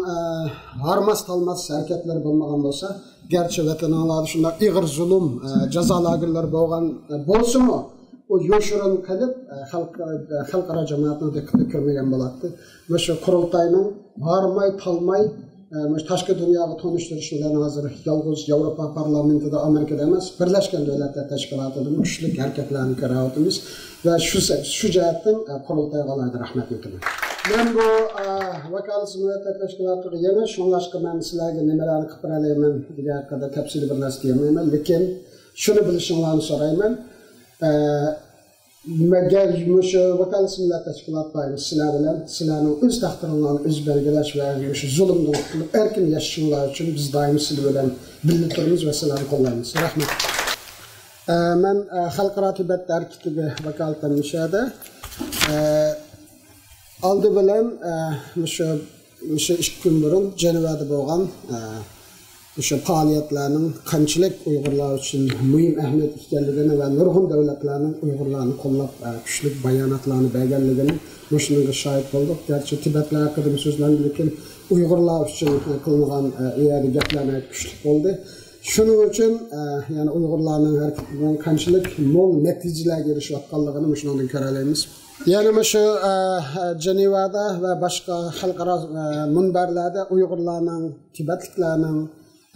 ھارماس-تالماس ھەرىكەتلىرى بولمىغان بولسا، گەرچە ۋەتىنىڭلاردا شۇنداق ئېغىر زۇلۇم، جازا لاگېرلىرى بولغان بولسىمۇ، ئۇ يوشۇرۇن قىلىپ، خەلق، خەلقئارا جامائەتنىڭ دىققىتىگە كىرمىگەن بولاتتى. مۇشۇ قۇرۇلتاينىڭ ھارماي-تالماي مۇشۇ تاشقى دۇنياغا تونۇشتۇرۇش بىلەن ھازىر يالغۇز ياۋروپا پارلامېنتىدا، ئامېرىكىدا ئەمەس، بىرلەشكەن دۆلەتلەر تەشكىلاتىدىمۇ كۈچلۈك ھەرىكەتلەرنى كۆرۈۋاتىمىز ۋە شۇ سە-، شۇ جەھەتتىن قۇرۇلتايغا ئالاھىدە رەھمەت ئېيتىمەن. مەن بۇ ۋاكالىتسىز مىللەتلەر تەشكىلاتىغا يېڭى، شۇڭلاشقا مەن سىلەرگە نېمىلەرنى قىلىپ بېرەلەيمەن دېگەن ھەققىدە تەپسىلىي بىر نەرسە دېيەلمەيمەن، لېكىن شۇنى بىلىشىڭلارنى سورايمەن. مەگەر مۇشۇ ۋاكالەتسىز مىللەت تەشكىلاتى دائىم سىلەر بىلەن، سىلەرنىڭ ئۆز تەقدىرىڭلارنى ئۆزى بەلگىلەش ۋە مۇشۇ زۇلۇمدىن قۇتۇلۇپ ئەركىن ياشىشىڭلار ئۈچۈن بىز دائىم سىلەر بىلەن بىللە تۇرىمىز ۋە سىلەرنى قوللايمىز. رەھمەت. ئە، مەن، ئە، خەلقئارا تىبەت ھەرىكىتىگە ۋاكالىتەن مۇشۇ يەردە، ئە، ئالدى بىلەن، ئە، مۇشۇ، مۇشۇ ئىككى كۈن بۇرۇن جەنۋەدە بولغان، ئە، مۇشۇ پائالىيەتلەرنىڭ قانچىلىك ئۇيغۇرلار ئۈچۈن مۇھىم ئەھمىيەت ئىكەنلىكىنى ۋە نۇرغۇن دۆلەتلەرنىڭ ئۇيغۇرلارنى قوللاپ، ئە، كۈچلۈك باياناتلارنى بەرگەنلىكىنى مۇشۇنىڭغا شاھىت بولدۇق. گەرچە تىبەتلەر ھەققىدىمۇ سۆزلەندى، لېكىن ئۇيغۇرلار ئۈچۈن، ئە، قىلىنغان، ئە، ئۇ يەردە گەپلەر ناھايىتى كۈچلۈك بولدى. شۇنىڭ ئۈچۈن، ئە، يەنى ئۇيغۇرلارنىڭ ھەرىكىتىنىڭ قانچىلىك مول نەتىجىلەرگە ئېرىشىۋاتقانلىقىنى مۇشۇنىڭدىن كۆرەلەيمىز. يەنە مۇشۇ، ئە، جېنېۋادا ۋە باشقا خەلقئارا، ئە، مۇنبەرلەردە ئۇيغۇرلارنىڭ، تىبەتلىكلەرنىڭ،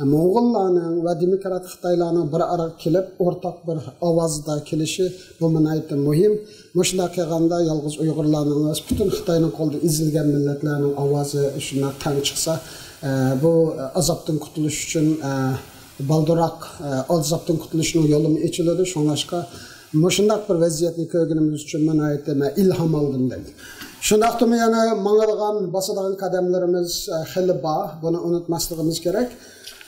موڭغۇللارنىڭ ۋە دېموكراتىك خىتايلارنىڭ بىر ئارىغا كېلىپ، ئورتاق بىر ئاۋازدا كېلىشى، بۇمۇ ناھايىتى مۇھىم. مۇشۇنداق قىلغاندا يالغۇز ئۇيغۇرلارنىڭ ئەمەس، پۈتۈن خىتاينىڭ قولىدا ئېزىلگەن مىللەتلەرنىڭ ئاۋازى شۇنداق تەڭ چىقسا، ئە، بۇ ئازابتىن قۇتۇلۇش ئۈچۈن، ئە، بالدۇرراق، ئە، ئازابتىن قۇتۇلۇشنىڭ يولىمۇ ئېچىلىدۇ. شۇڭلاشقا مۇشۇنداق بىر ۋەزىيەتنى كۆرگىنىمىز ئۈچۈن مەن ناھايىتى مەن ئىلھام ئالدىم دەيدۇ. شۇنداقتىمۇ يەنە ماڭىدىغان، باسىدىغان قەدەملىرىمىز، ئە، خېلى بار. بۇنى ئۇنتۇماسلىقىمىز كېرەك.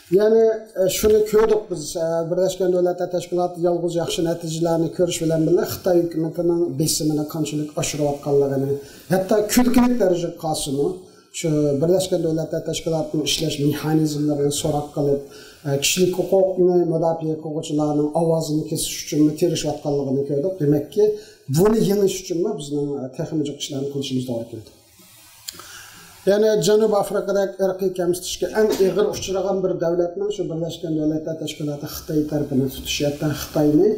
يەنى، ئە، شۇنى كۆردۇق بىز، ئە، بىرلەشكەن دۆلەتلەر تەشكىلاتى يالغۇز ياخشى نەتىجىلەرنى كۆرۈش بىلەن بىللە، خىتاي ھۆكۈمىتىنىڭ بېسىمىنى قانچىلىك ئاشۇرۇۋاتقانلىقىنى، ھەتتا كۈلكىلىك دەرىجىگە قالسىمۇ، شۇ بىرلەشكەن دۆلەتلەر تەشكىلاتىنىڭ ئىشلەش مېخانىزملىرىنى سوراق قىلىپ، ئە، كىشىلىك ھوقۇقنى مۇداپىئە قىلغۇچىلارنىڭ ئاۋازىنى كېسىش ئۈچۈنمۇ تىرىشىۋاتقانلىقىنى كۆردۇق. دېمەككى، بۇنى يېڭىش ئۈچۈنمۇ بىزنىڭ، ئە، تېخىمۇ جىق ئىشلارنى قىلىشىمىز توغرا كېلىدۇ. يەنى جەنۇبىي ئافرىقىدەك ئىرقىي كەمسىتىشكە ئەڭ ئېغىر ئۇچرىغان بىر دۆلەتنىڭ شۇ بىرلەشكەن دۆلەتلەر تەشكىلاتى خىتاي تەرىپىنى تۇتۇشى، ھەتتا خىتاينى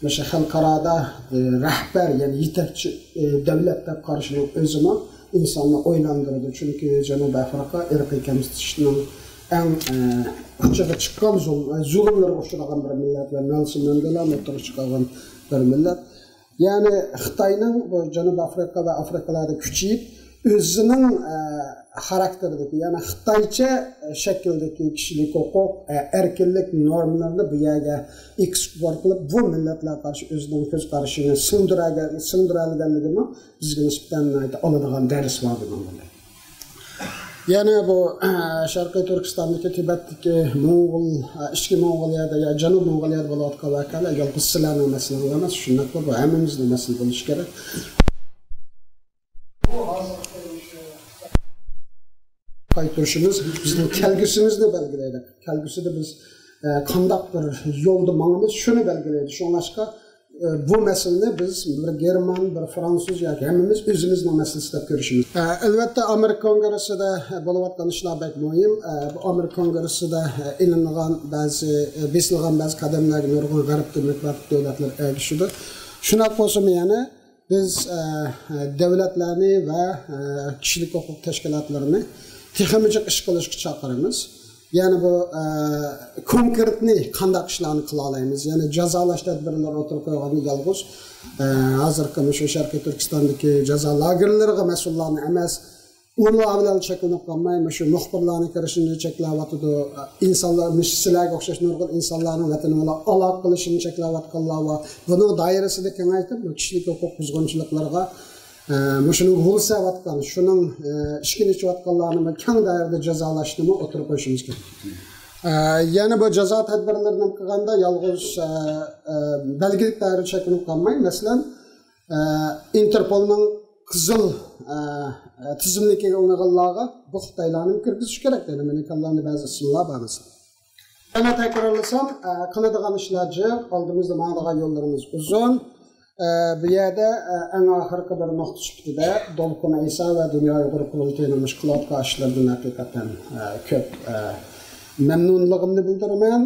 مۇشۇ خەلقئارادا، ئە، رەھبەر، يەنى يېتەكچى، ئە، دۆلەت دەپ قارىشىنىڭ ئۆزىمۇ ئىنساننى ئويلاندۇرىدۇ. چۈنكى جەنۇبىي ئافرىقا ئىرقىي كەمسىتىشنىڭ ئەڭ، ئە، ئۇچىغا چىققان زۇل-، ئە، زۇلۇملىرىغا ئۇچرىغان بىر مىللەت ۋە نېلسون ماندېلا ئوتتۇرىغا چىقارغان بىر مىللەت. يەنى خىتاينىڭ بۇ جەنۇبىي ئافرىقا ۋە ئافرىقىلاردا كۈچىيىپ، ئۆزىنىڭ، ئە، خاراكتېرىدىكى، يەنى خىتايچە شەكىلدىكى كىشىلىك ھوقۇق، ئە، ئەركىنلىك نورمىلىرىنى بۇ يەرگە ئېكسپورت قىلىپ، بۇ مىللەتلەر قارشى ئۆزىنىڭ كۆز قارىشىنى سىڭدۈرەلىگەن-، سىڭدۈرەلىگەنلىكىمۇ بىزگە نىسبەتەن ناھايىتى ئالىدىغان دەرس بار بۇنىڭ بىلەن. يەنى بۇ، ئە، شەرقىي تۈركىستاندىكى، تىبەتتىكى موڭغۇل، ئە، ئىچكى موڭغۇلىيەدە يا جەنۇب موڭغۇلىيەدە بولۇۋاتقان ۋەقەلەر يالغۇز سىلەرنىڭ مەسىلىڭىز ئەمەس، شۇنداقلا بۇ ھەممىمىزنىڭ مەسىلە بولۇشى كېرەك. قايتۇرۇشىمىز بىزنىڭ كەلگۈسىمىزنى بەلگىلەيدۇ. كەلگۈسىدە بىز، ئە، قانداق بىر يولدا ماڭىمىز، شۇنى بەلگىلەيدۇ. شۇڭلاشقا، ئە، بۇ مەسىلىنى بىز بىر گېرمان، بىر فرانسۇز ياكى ھەممىمىز ئۆزىمىزنىڭ مەسىلىسى دەپ كۆرۈشىمىز. ئە، ئەلۋەتتە، ئامېرىكا كونگرېسسىدا، ئە، بولۇۋاتقان ئىشلار بەك مۇھىم. ئە، بۇ ئامېرىكا كونگرېسسىدا، ئە، ئېلىنغان بەزى، ئە، بېسىلغان بەزى قەدەملەرگە نۇرغۇن غەرب دېموكراتىك دۆلەتلىرى ئەگىشىدۇ. شۇنداق بولسىمۇ يەنە بىز، ئە، ئە، دۆلەتلەرنى ۋە، ئە، كىشىلىك ھوقۇق تەشكىلاتلىرىنى تېخىمۇ جىق ئىش قىلىشقا چاقىرىمىز. يەنى بۇ، ئە، كونكرېتنى قانداق ئىشلارنى قىلالايمىز؟ يەنى جازالاش تەدبىرلىرى ئوتتۇرىغا قويغاندا يالغۇز، ئە، ھازىرقى مۇشۇ شەرقىي تۈركىستاندىكى جازا لاگېرلىرىغا مەسئۇللارنى ئەمەس، ئۇلار بىلەن چەكلىنىپ قالماي، مۇشۇ مۇخبىرلارنى كىرىشىنى چەكلەۋاتىدۇ. ئىنسانلار، مۇشۇ سىلەرگە ئوخشاش نۇرغۇن ئىنسانلارنىڭ ۋەتىنى بىلەن ئالاقە قىلىشىنى چەكلەۋاتقانلار بار. بۇنىڭ دائىرىسىنى كېڭەيتىپ، بۇ كىشىلىك ھوقۇق بۇزغۇنچىلىقلىرىغا، ئە، مۇشۇنىڭ غول سېلىۋاتقان، شۇنىڭ، ئە، ئىشىكىنى ئېچىۋاتقانلارنى كەڭ دائىرىدە جازالاشنىمۇ ئوتتۇرىغا قويۇشىمىز كېرەك. ئە، يەنە بۇ جازا تەدبىرلىرىنى قىلغاندا يالغۇز، ئە، ئە، بەلگىلىك دائىرىدە چەكلىنىپ قالماي، مەسىلەن، ئە، ئىنتېرپولنىڭ قىزىل، ئە، ئە، تىزىملىكىگە ئېلىنغانلارغا بۇ خىتايلارنى كىرگۈزۈش كېرەك. يەنى مېنىڭ كاللامدا بەزى ئىسىملار بار مەسىلەن. يەنە تەكرارلىسام، ئە، قىلىدىغان ئىشلار جىق، ئالدىمىزدا ماڭىدىغان يوللىرىمىز ئۇزۇن. ئە، بۇ يەردە، ئە، ئەڭ ئاخىرقى بىر نۇقتا سۈپىتىدە دولقۇن ئەيسا ۋە دۇنيا ئۇيغۇر قۇرۇلتىيىنىڭ مۇشۇ قىلىۋاتقان ئىشلىرىدىن ھەقىقەتەن، ئە، كۆپ، ئە، مەمنۇنلۇقۇمنى بىلدۈرىمەن.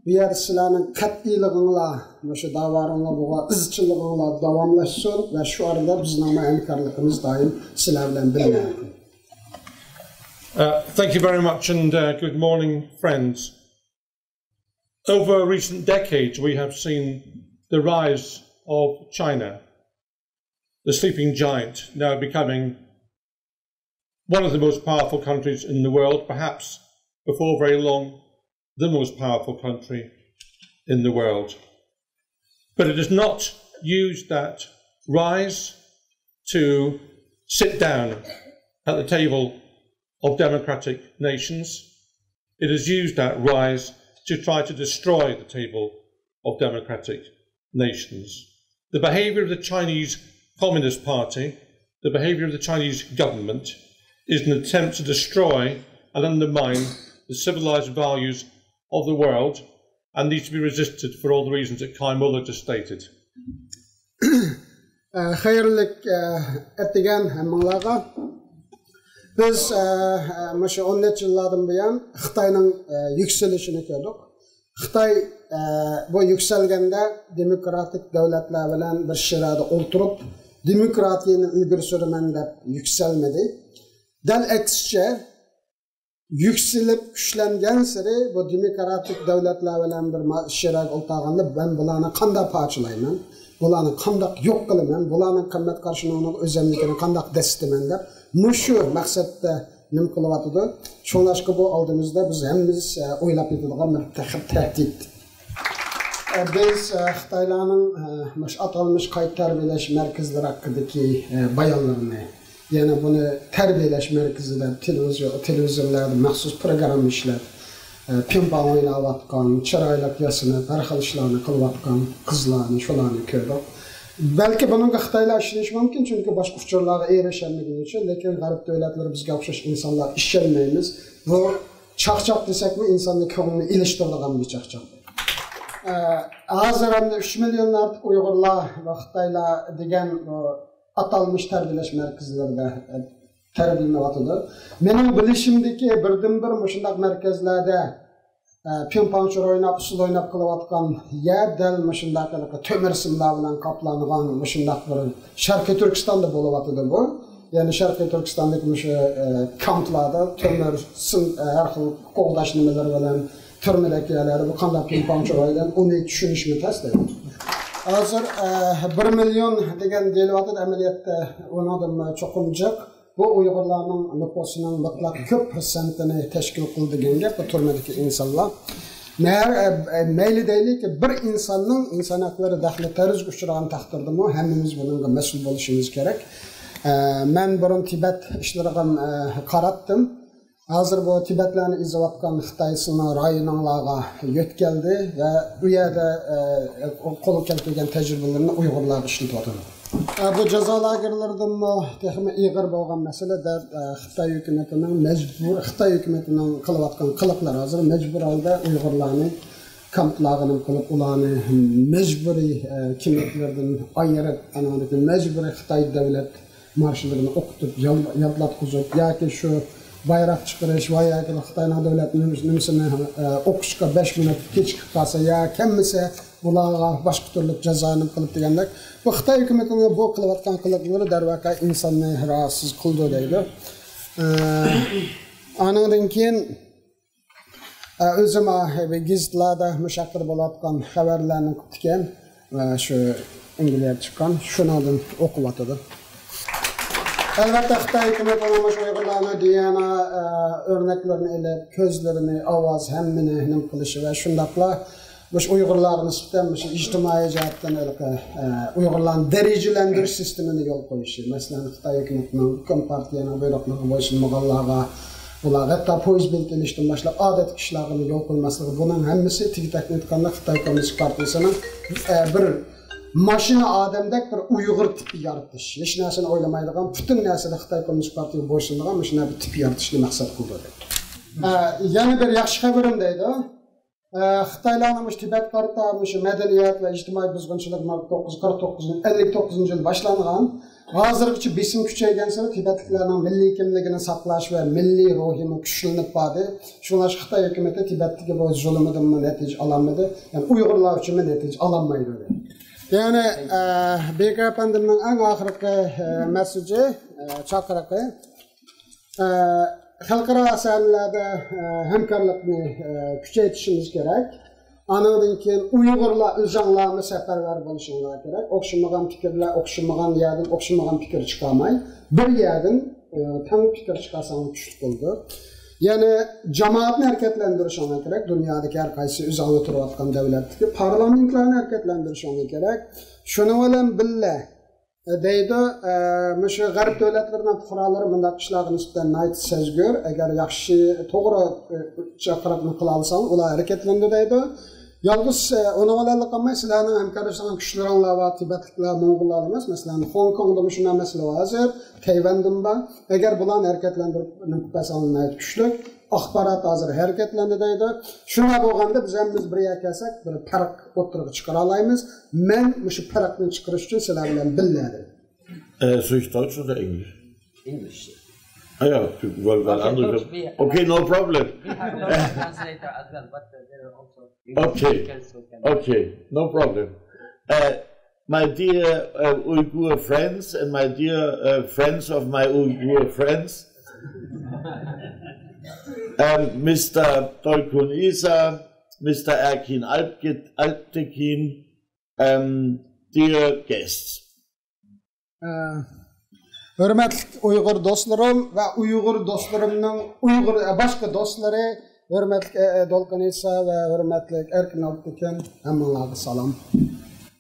بۇ يەردە سىلەرنىڭ قەتئىيلىقىڭلار، مۇشۇ داۋالىرىڭلار بولغان ئىزچىللىقىڭلار داۋاملاشسۇن ۋە شۇ ئارىدا بىزنىڭمۇ ھەمكارلىقىمىز دائىم سىلەر بىلەن بىللە. Uh, thank you very much and uh, good morning, friends. Over recent decades, we have seen the rise of China, the sleeping giant, now becoming one of the most powerful countries in the world, perhaps before very long, the most powerful country in the world. But it has not used that rise to sit down at the table of democratic nations. It has used that rise to try to destroy the table of democratic nations. The behavior of the Chinese Communist Party, the behavior of the Chinese government, is an attempt to destroy and undermine the civilized values of the world and needs to be resisted for all the reasons that Kai Muller just stated. ئە، خەيرلىك، ئە، ئەتىگەن ھەممىڭلارغا. بىز، ئە، ئە، مۇشۇ ئون نەچچە يىللاردىن بۇيان خىتاينىڭ، ئە، يۈكسىلىشىنى كۆردۇق. خىتاي، ئە، بۇ يۈكسەلگەندە دېموكراتىك دۆلەتلەر بىلەن بىر شىرەدە ئولتۇرۇپ، دېموكراتىيەنى ئىلگىرى سۈرىمەن دەپ يۈكسەلمىدى. دەل ئەكسىچە، يۈكسىلىپ كۈچلەنگەنسېرى بۇ دېموكراتىك دۆلەتلەر بىلەن بىر ما-، شىرەگە ئولتۇرغاندا، مەن بۇلارنى قانداق پارچىلايمەن، بۇلارنى قانداق يوق قىلىمەن، بۇلارنىڭ قىممەت قارىشىنى، ئۇنىڭ ئۆزەملىكىنى قانداق دەسسىتىمەن دەپ، مۇشۇ مەقسەتتە نېمە قىلىۋاتىدۇ. شۇڭلاشقا بۇ ئالدىمىزدا بىز ھەممىمىز، ئە، ئويلاپ يېتىدىغان بىر تەخ-، تەھدىت. ئە، بىز، ئە، خىتايلارنىڭ، ئە، مۇشۇ ئاتالمىش قايتا تەربىيەلەش مەركەزلىرى ھەققىدىكى، ئە، بايانلىرىنى، يەنە بۇنى تەربىيەلەش مەركىزى دەپ تېلېۋىزىيو-، تېلېۋىزورلاردا مەخسۇس پروگرامما ئىشلەپ، ئە، پىڭپاڭ ئويناۋاتقان، چىرايلىق ياسىنىپ، ھەر خىل ئىشلارنى قىلىۋاتقان قىزلارنى، شۇلارنى كۆردۇق. بەلكى بۇنىڭغا خىتايلار ئىشىنىشى مۇمكىن، چۈنكى باشقا ئۇچۇرلارغا ئېرىشەلمىگىنى ئۈچۈن، لېكىن غەرب دۆلەتلىرى بىزگە ئوخشاش ئىنسانلار ئىشەنمەيمىز. بۇ چاقچاق دېسەكمۇ، ئىنساننىڭ كۆڭلىنى ئېلىشتۇرىدىغان بىر چاقچاق. ئە، ھازىر ئەمدى ئۈچ مىليوندىن ئارتۇق ئۇيغۇرلار ۋە خىتايلار دېگەن بۇ ئاتالمىش تەربىيەلەش مەركەزلىرىدە، ئە، تەربىيەلىنىۋاتىدۇ. مېنىڭ بىلىشىمدىكى بىردىنبىر مۇشۇنداق مەركەزلەردە، ئە، پىڭپاڭچۇر ئويناپ، ئۇسسۇل ئويناپ قىلىۋاتقان يەر دەل مۇشۇنداق ھېلىقى تۆمۈر سىملار بىلەن قاپلانغان مۇشۇنداق بىر شەرقىي تۈركىستاندا بولۇۋاتىدۇ بۇ. يەنى شەرقىي تۈركىستاندىكى مۇشۇ، ئە، كامپلاردا تۆمۈر سىم، ئە، ھەر خىل قوغداش نېمىلىرى بىلەن تۈرمىدەك يەرلەردە بۇ قانداق پىڭپاڭچۇر ئوينايدۇ، ئۇنى چۈشىنىشمۇ تەس دەيدۇ. ھازىر، ئە، بىر مىليون دېگەن دېيىلىۋاتىدۇ، ئەمەلىيەتتە ئۇنىڭدىن چوقۇم جىق. بۇ ئۇيغۇرلارنىڭ نوپۇسىنىڭ مۇتلەق كۆپ پىرسەنتىنى تەشكىل قىلىدىغان گەپ بۇ تۈرمىدىكى ئىنسانلار. مەر-، ئە، ئە، مەيلى دەيلىكى، بىر ئىنساننىڭ ئىنسان ھەقلىرى دەخلى تەرۇزگە ئۇچرىغان تەقدىردىمۇ ھەممىمىز بۇنىڭغا مەسئۇل بولۇشىمىز كېرەك. ئە، مەن بۇرۇن تىبەت ئىشلىرىغا، ئە، قاراتتىم. ھازىر بۇ تىبەتلەرنى ئېزىۋاتقان خىتاي سىلىنىڭ رايونۇڭلارغا يۆتكەلدى ۋە ئۇ يەردە، ئە، قولغا كەلتۈرگەن تەجرىبىلىرىنى ئۇيغۇرلارغا ئىشلىتىۋاتىدۇ. ئە، بۇ جازا لاگېرلىرىدىمۇ تېخىمۇ ئېغىر بولغان مەسىلە دەپ، ئە، خىتاي ھۆكۈمىتىنىڭ مەجبۇر، خىتاي ھۆكۈمىتىنىڭ قىلىۋاتقان قىلىقلىرى ھازىر مەجبۇر ھالدا ئۇيغۇرلارنى كامپلارغا نېمە قىلىپ، ئۇلارنى مەجبۇرىي، ئە، كىملىكلىرىدىن ئايرىپ، ئانىڭدىن كېيىن مەجبۇرىي خىتاي دۆلەت مارشلىرىنى ئوقۇتۇپ، يال-، يادلاتقۇزۇپ ياكى شۇ بايراق چىقىرىش ۋە ياكى خىتاينىڭ دۆلەت نېمىسىنى، ئە، ئوقۇشقا بەش مىنۇت كېچىكىپ قالسا يا كەممىسە، بۇلارغا باشقا تۈرلۈك جازانى قىلىپ دېگەندەك، بۇ خىتاي ھۆكۈمىتىنىڭ بۇ قىلىۋاتقان قىلىقلىرى دەرۋەقە ئىنساننى راھەتسىز قىلىدۇ دەيدۇ. ئە، ئانىڭدىن كېيىن، ئە، ئۆزۈم، ئە، گېزىتلاردا مۇشۇ ھەققىدە بولۇۋاتقان خەۋەرلەرنى ئوقۇپتىكەن. ئە، شۇ ئەنگلىيەدە چىققان، شۇنىڭدىن ئوقۇۋاتىدۇ. ئەلۋەتتە، خىتاي ھۆكۈمىتىنىڭ مۇشۇ ئۇيغۇرلارنىڭ دى ئېن ئې، ئە، ئۆرنەكلىرىنى ئېلىپ، كۆزلىرىنى، ئاۋاز، ھەممىنى نېمە قىلىشى ۋە شۇنداقلا مۇشۇ ئۇيغۇرلارغا نىسبەتەن مۇشۇ ئىجتىمائىي جەھەتتىن ھېلىقى، ئە، ئۇيغۇرلارنى دەرىجىلەندۈرۈش سىستېمىنى يولغا قويۇشى. مەسىلەن، خىتاي ھۆكۈمىتىنىڭ كومپارتىيەنىڭ بۇيرۇقلىرىغا بويسۇنمىغانلارغا، بۇلارغا ھەتتا پويىز بېلىتى ئېلىشتىن باشلاپ ئادەتتىكى ئىشلارغىمۇ يول قويماسلىقى، بۇنىڭ ھەممىسى تېگى-تەكتىنى ئېيتقاندا خىتاي كوممۇنىست پارتىيىسىنىڭ، ئە، بىر ماشىنا ئادەمدەك بىر ئۇيغۇر تىپى يارىتىش، ھېچ نەرسىنى ئويلىمايدىغان، پۈتۈن نەرسىدە خىتاي كوممۇنىست پارتىيىسىگە بويسۇنىدىغان مۇشۇنداق بىر تىپ يارىتىشنى مەقسەت قىلدۇردى. ئە، يەنە بىر ياخشى خەۋىرىم دەيدۇ. ئە، خىتايلارنىڭ مۇشۇ تىبەتكە قارىتا مۇشۇ مەدەنىيەت ۋە ئىجتىمائىي بۇزغۇنچىلىق مىڭ توققۇز يۈز قىرىق توققۇزىنچى يىل، ئەللىك توققۇزىنچى يىل باشلانغان. ھازىرغىچە بېسىم كۈچەيگەنسېرى تىبەتلىكلەرنىڭ مىللىي كىملىكىنى ساقلاش ۋە مىللىي روھىمۇ كۈچلىنىپ باردى. شۇڭلاشقا خىتاي ھۆكۈمىتى تىبەتتىكى بۇ زۇلۇمىدىنمۇ نەتىجە ئالالمىدى. يەنى ئۇيغۇرلار ئۈچۈنمۇ نەتىجە ئالالمايدۇ. يەنى، ئە، بېيكېر ئەپەندىمنىڭ ئەڭ ئاخىرقى، ئە، مەسىجى، ئە، چاقىرىقى. ئە، خەلقئارا سەھنىلەردە، ئە، ھەمكارلىقنى، ئە، كۈچەيتىشىمىز كېرەك. ئانىڭدىن كېيىن ئۇيغۇرلار ئۆزۈڭلارمۇ سەپەرۋەر بولۇشۇڭلار كېرەك. ئوخشىمىغان پىكىرلەر، ئوخشىمىغان يەردىن ئوخشىمىغان پىكىر چىقارماي، بىر يەردىن، ئە، تەڭ پىكىر چىقارساڭلار كۈچلۈك بولىدۇ. يەنى جامائەتنى ھەرىكەتلەندۈرۈشۈڭلار كېرەك. دۇنيادىكى ھەر قايسى ئۆزۈڭلار تۇرۇۋاتقان دۆلەتتىكى پارلامېنتلارنى ھەرىكەتلەندۈرۈشۈڭلار كېرەك. شۇنىڭ بىلەن بىللە، دەيدۇ، ئە، مۇشۇ غەرب دۆلەتلىرىنىڭ پۇقرالىرى مۇنداق ئىشلارغا نىسبەتەن ناھايىتى سەزگۈر. ئەگەر ياخشى، توغرا، ئە، چاقىرىقنى قىلالىساڭ، ئۇلار ھەرىكەتلىنىدۇ دەيدۇ. يالغۇز، ئە، ئۇنىڭ بىلەنلا قالماي، سىلەرنىڭ ھەمكارلىشىدىغان كۈچلىرىڭلار بار، تىبەتلىكلەر، موڭغۇللار ئەمەس. مەسىلەن، خوڭكوڭدىمۇ شۇنداق مەسىلە بار ھازىر، تەيۋەندىمۇ بار. ئەگەر بۇلارنى ھەرىكەتلەندۈرۈپ نېمە قىلىپ بەرسەڭلار ناھايىتى كۈچلۈك. ئاخبارات ھازىر ھەرىكەتلەندى دەيدۇ. شۇنداق بولغاندا بىز ھەممىمىز بىر يەرگە كەلسەك، بىر پەرق ئوتتۇرىغا چىقىرالايمىز. مەن مۇشۇ پەرقنى چىقىرىش ئۈچۈن سىلەر بىلەن بىللە دېدىم. Uh, switch Deutsch oder Englisch? English. Ah ja, well, well, okay, Deutsch, we, okay, no problem. We have a translator as well, but, uh, there are also English speakers who can. Okay, no problem. Uh, my dear, uh, Uyghur friends and my dear, uh, friends of my Uyghur friends, Um, Mister Toykun Isa, Mister Erkin Alpgit-, Alptekin, um, dear guests. ئە، ھۆرمەتلىك ئۇيغۇر دوستلىرىم ۋە ئۇيغۇر دوستلىرىمنىڭ ئۇيغۇر، ئە، باشقا دوستلىرى، ھۆرمەتلىك، ئە، ئە، دولقۇن ئىسا ۋە ھۆرمەتلىك ئەركىن ئابدۇكەن، ھەممىڭلارغا سالام.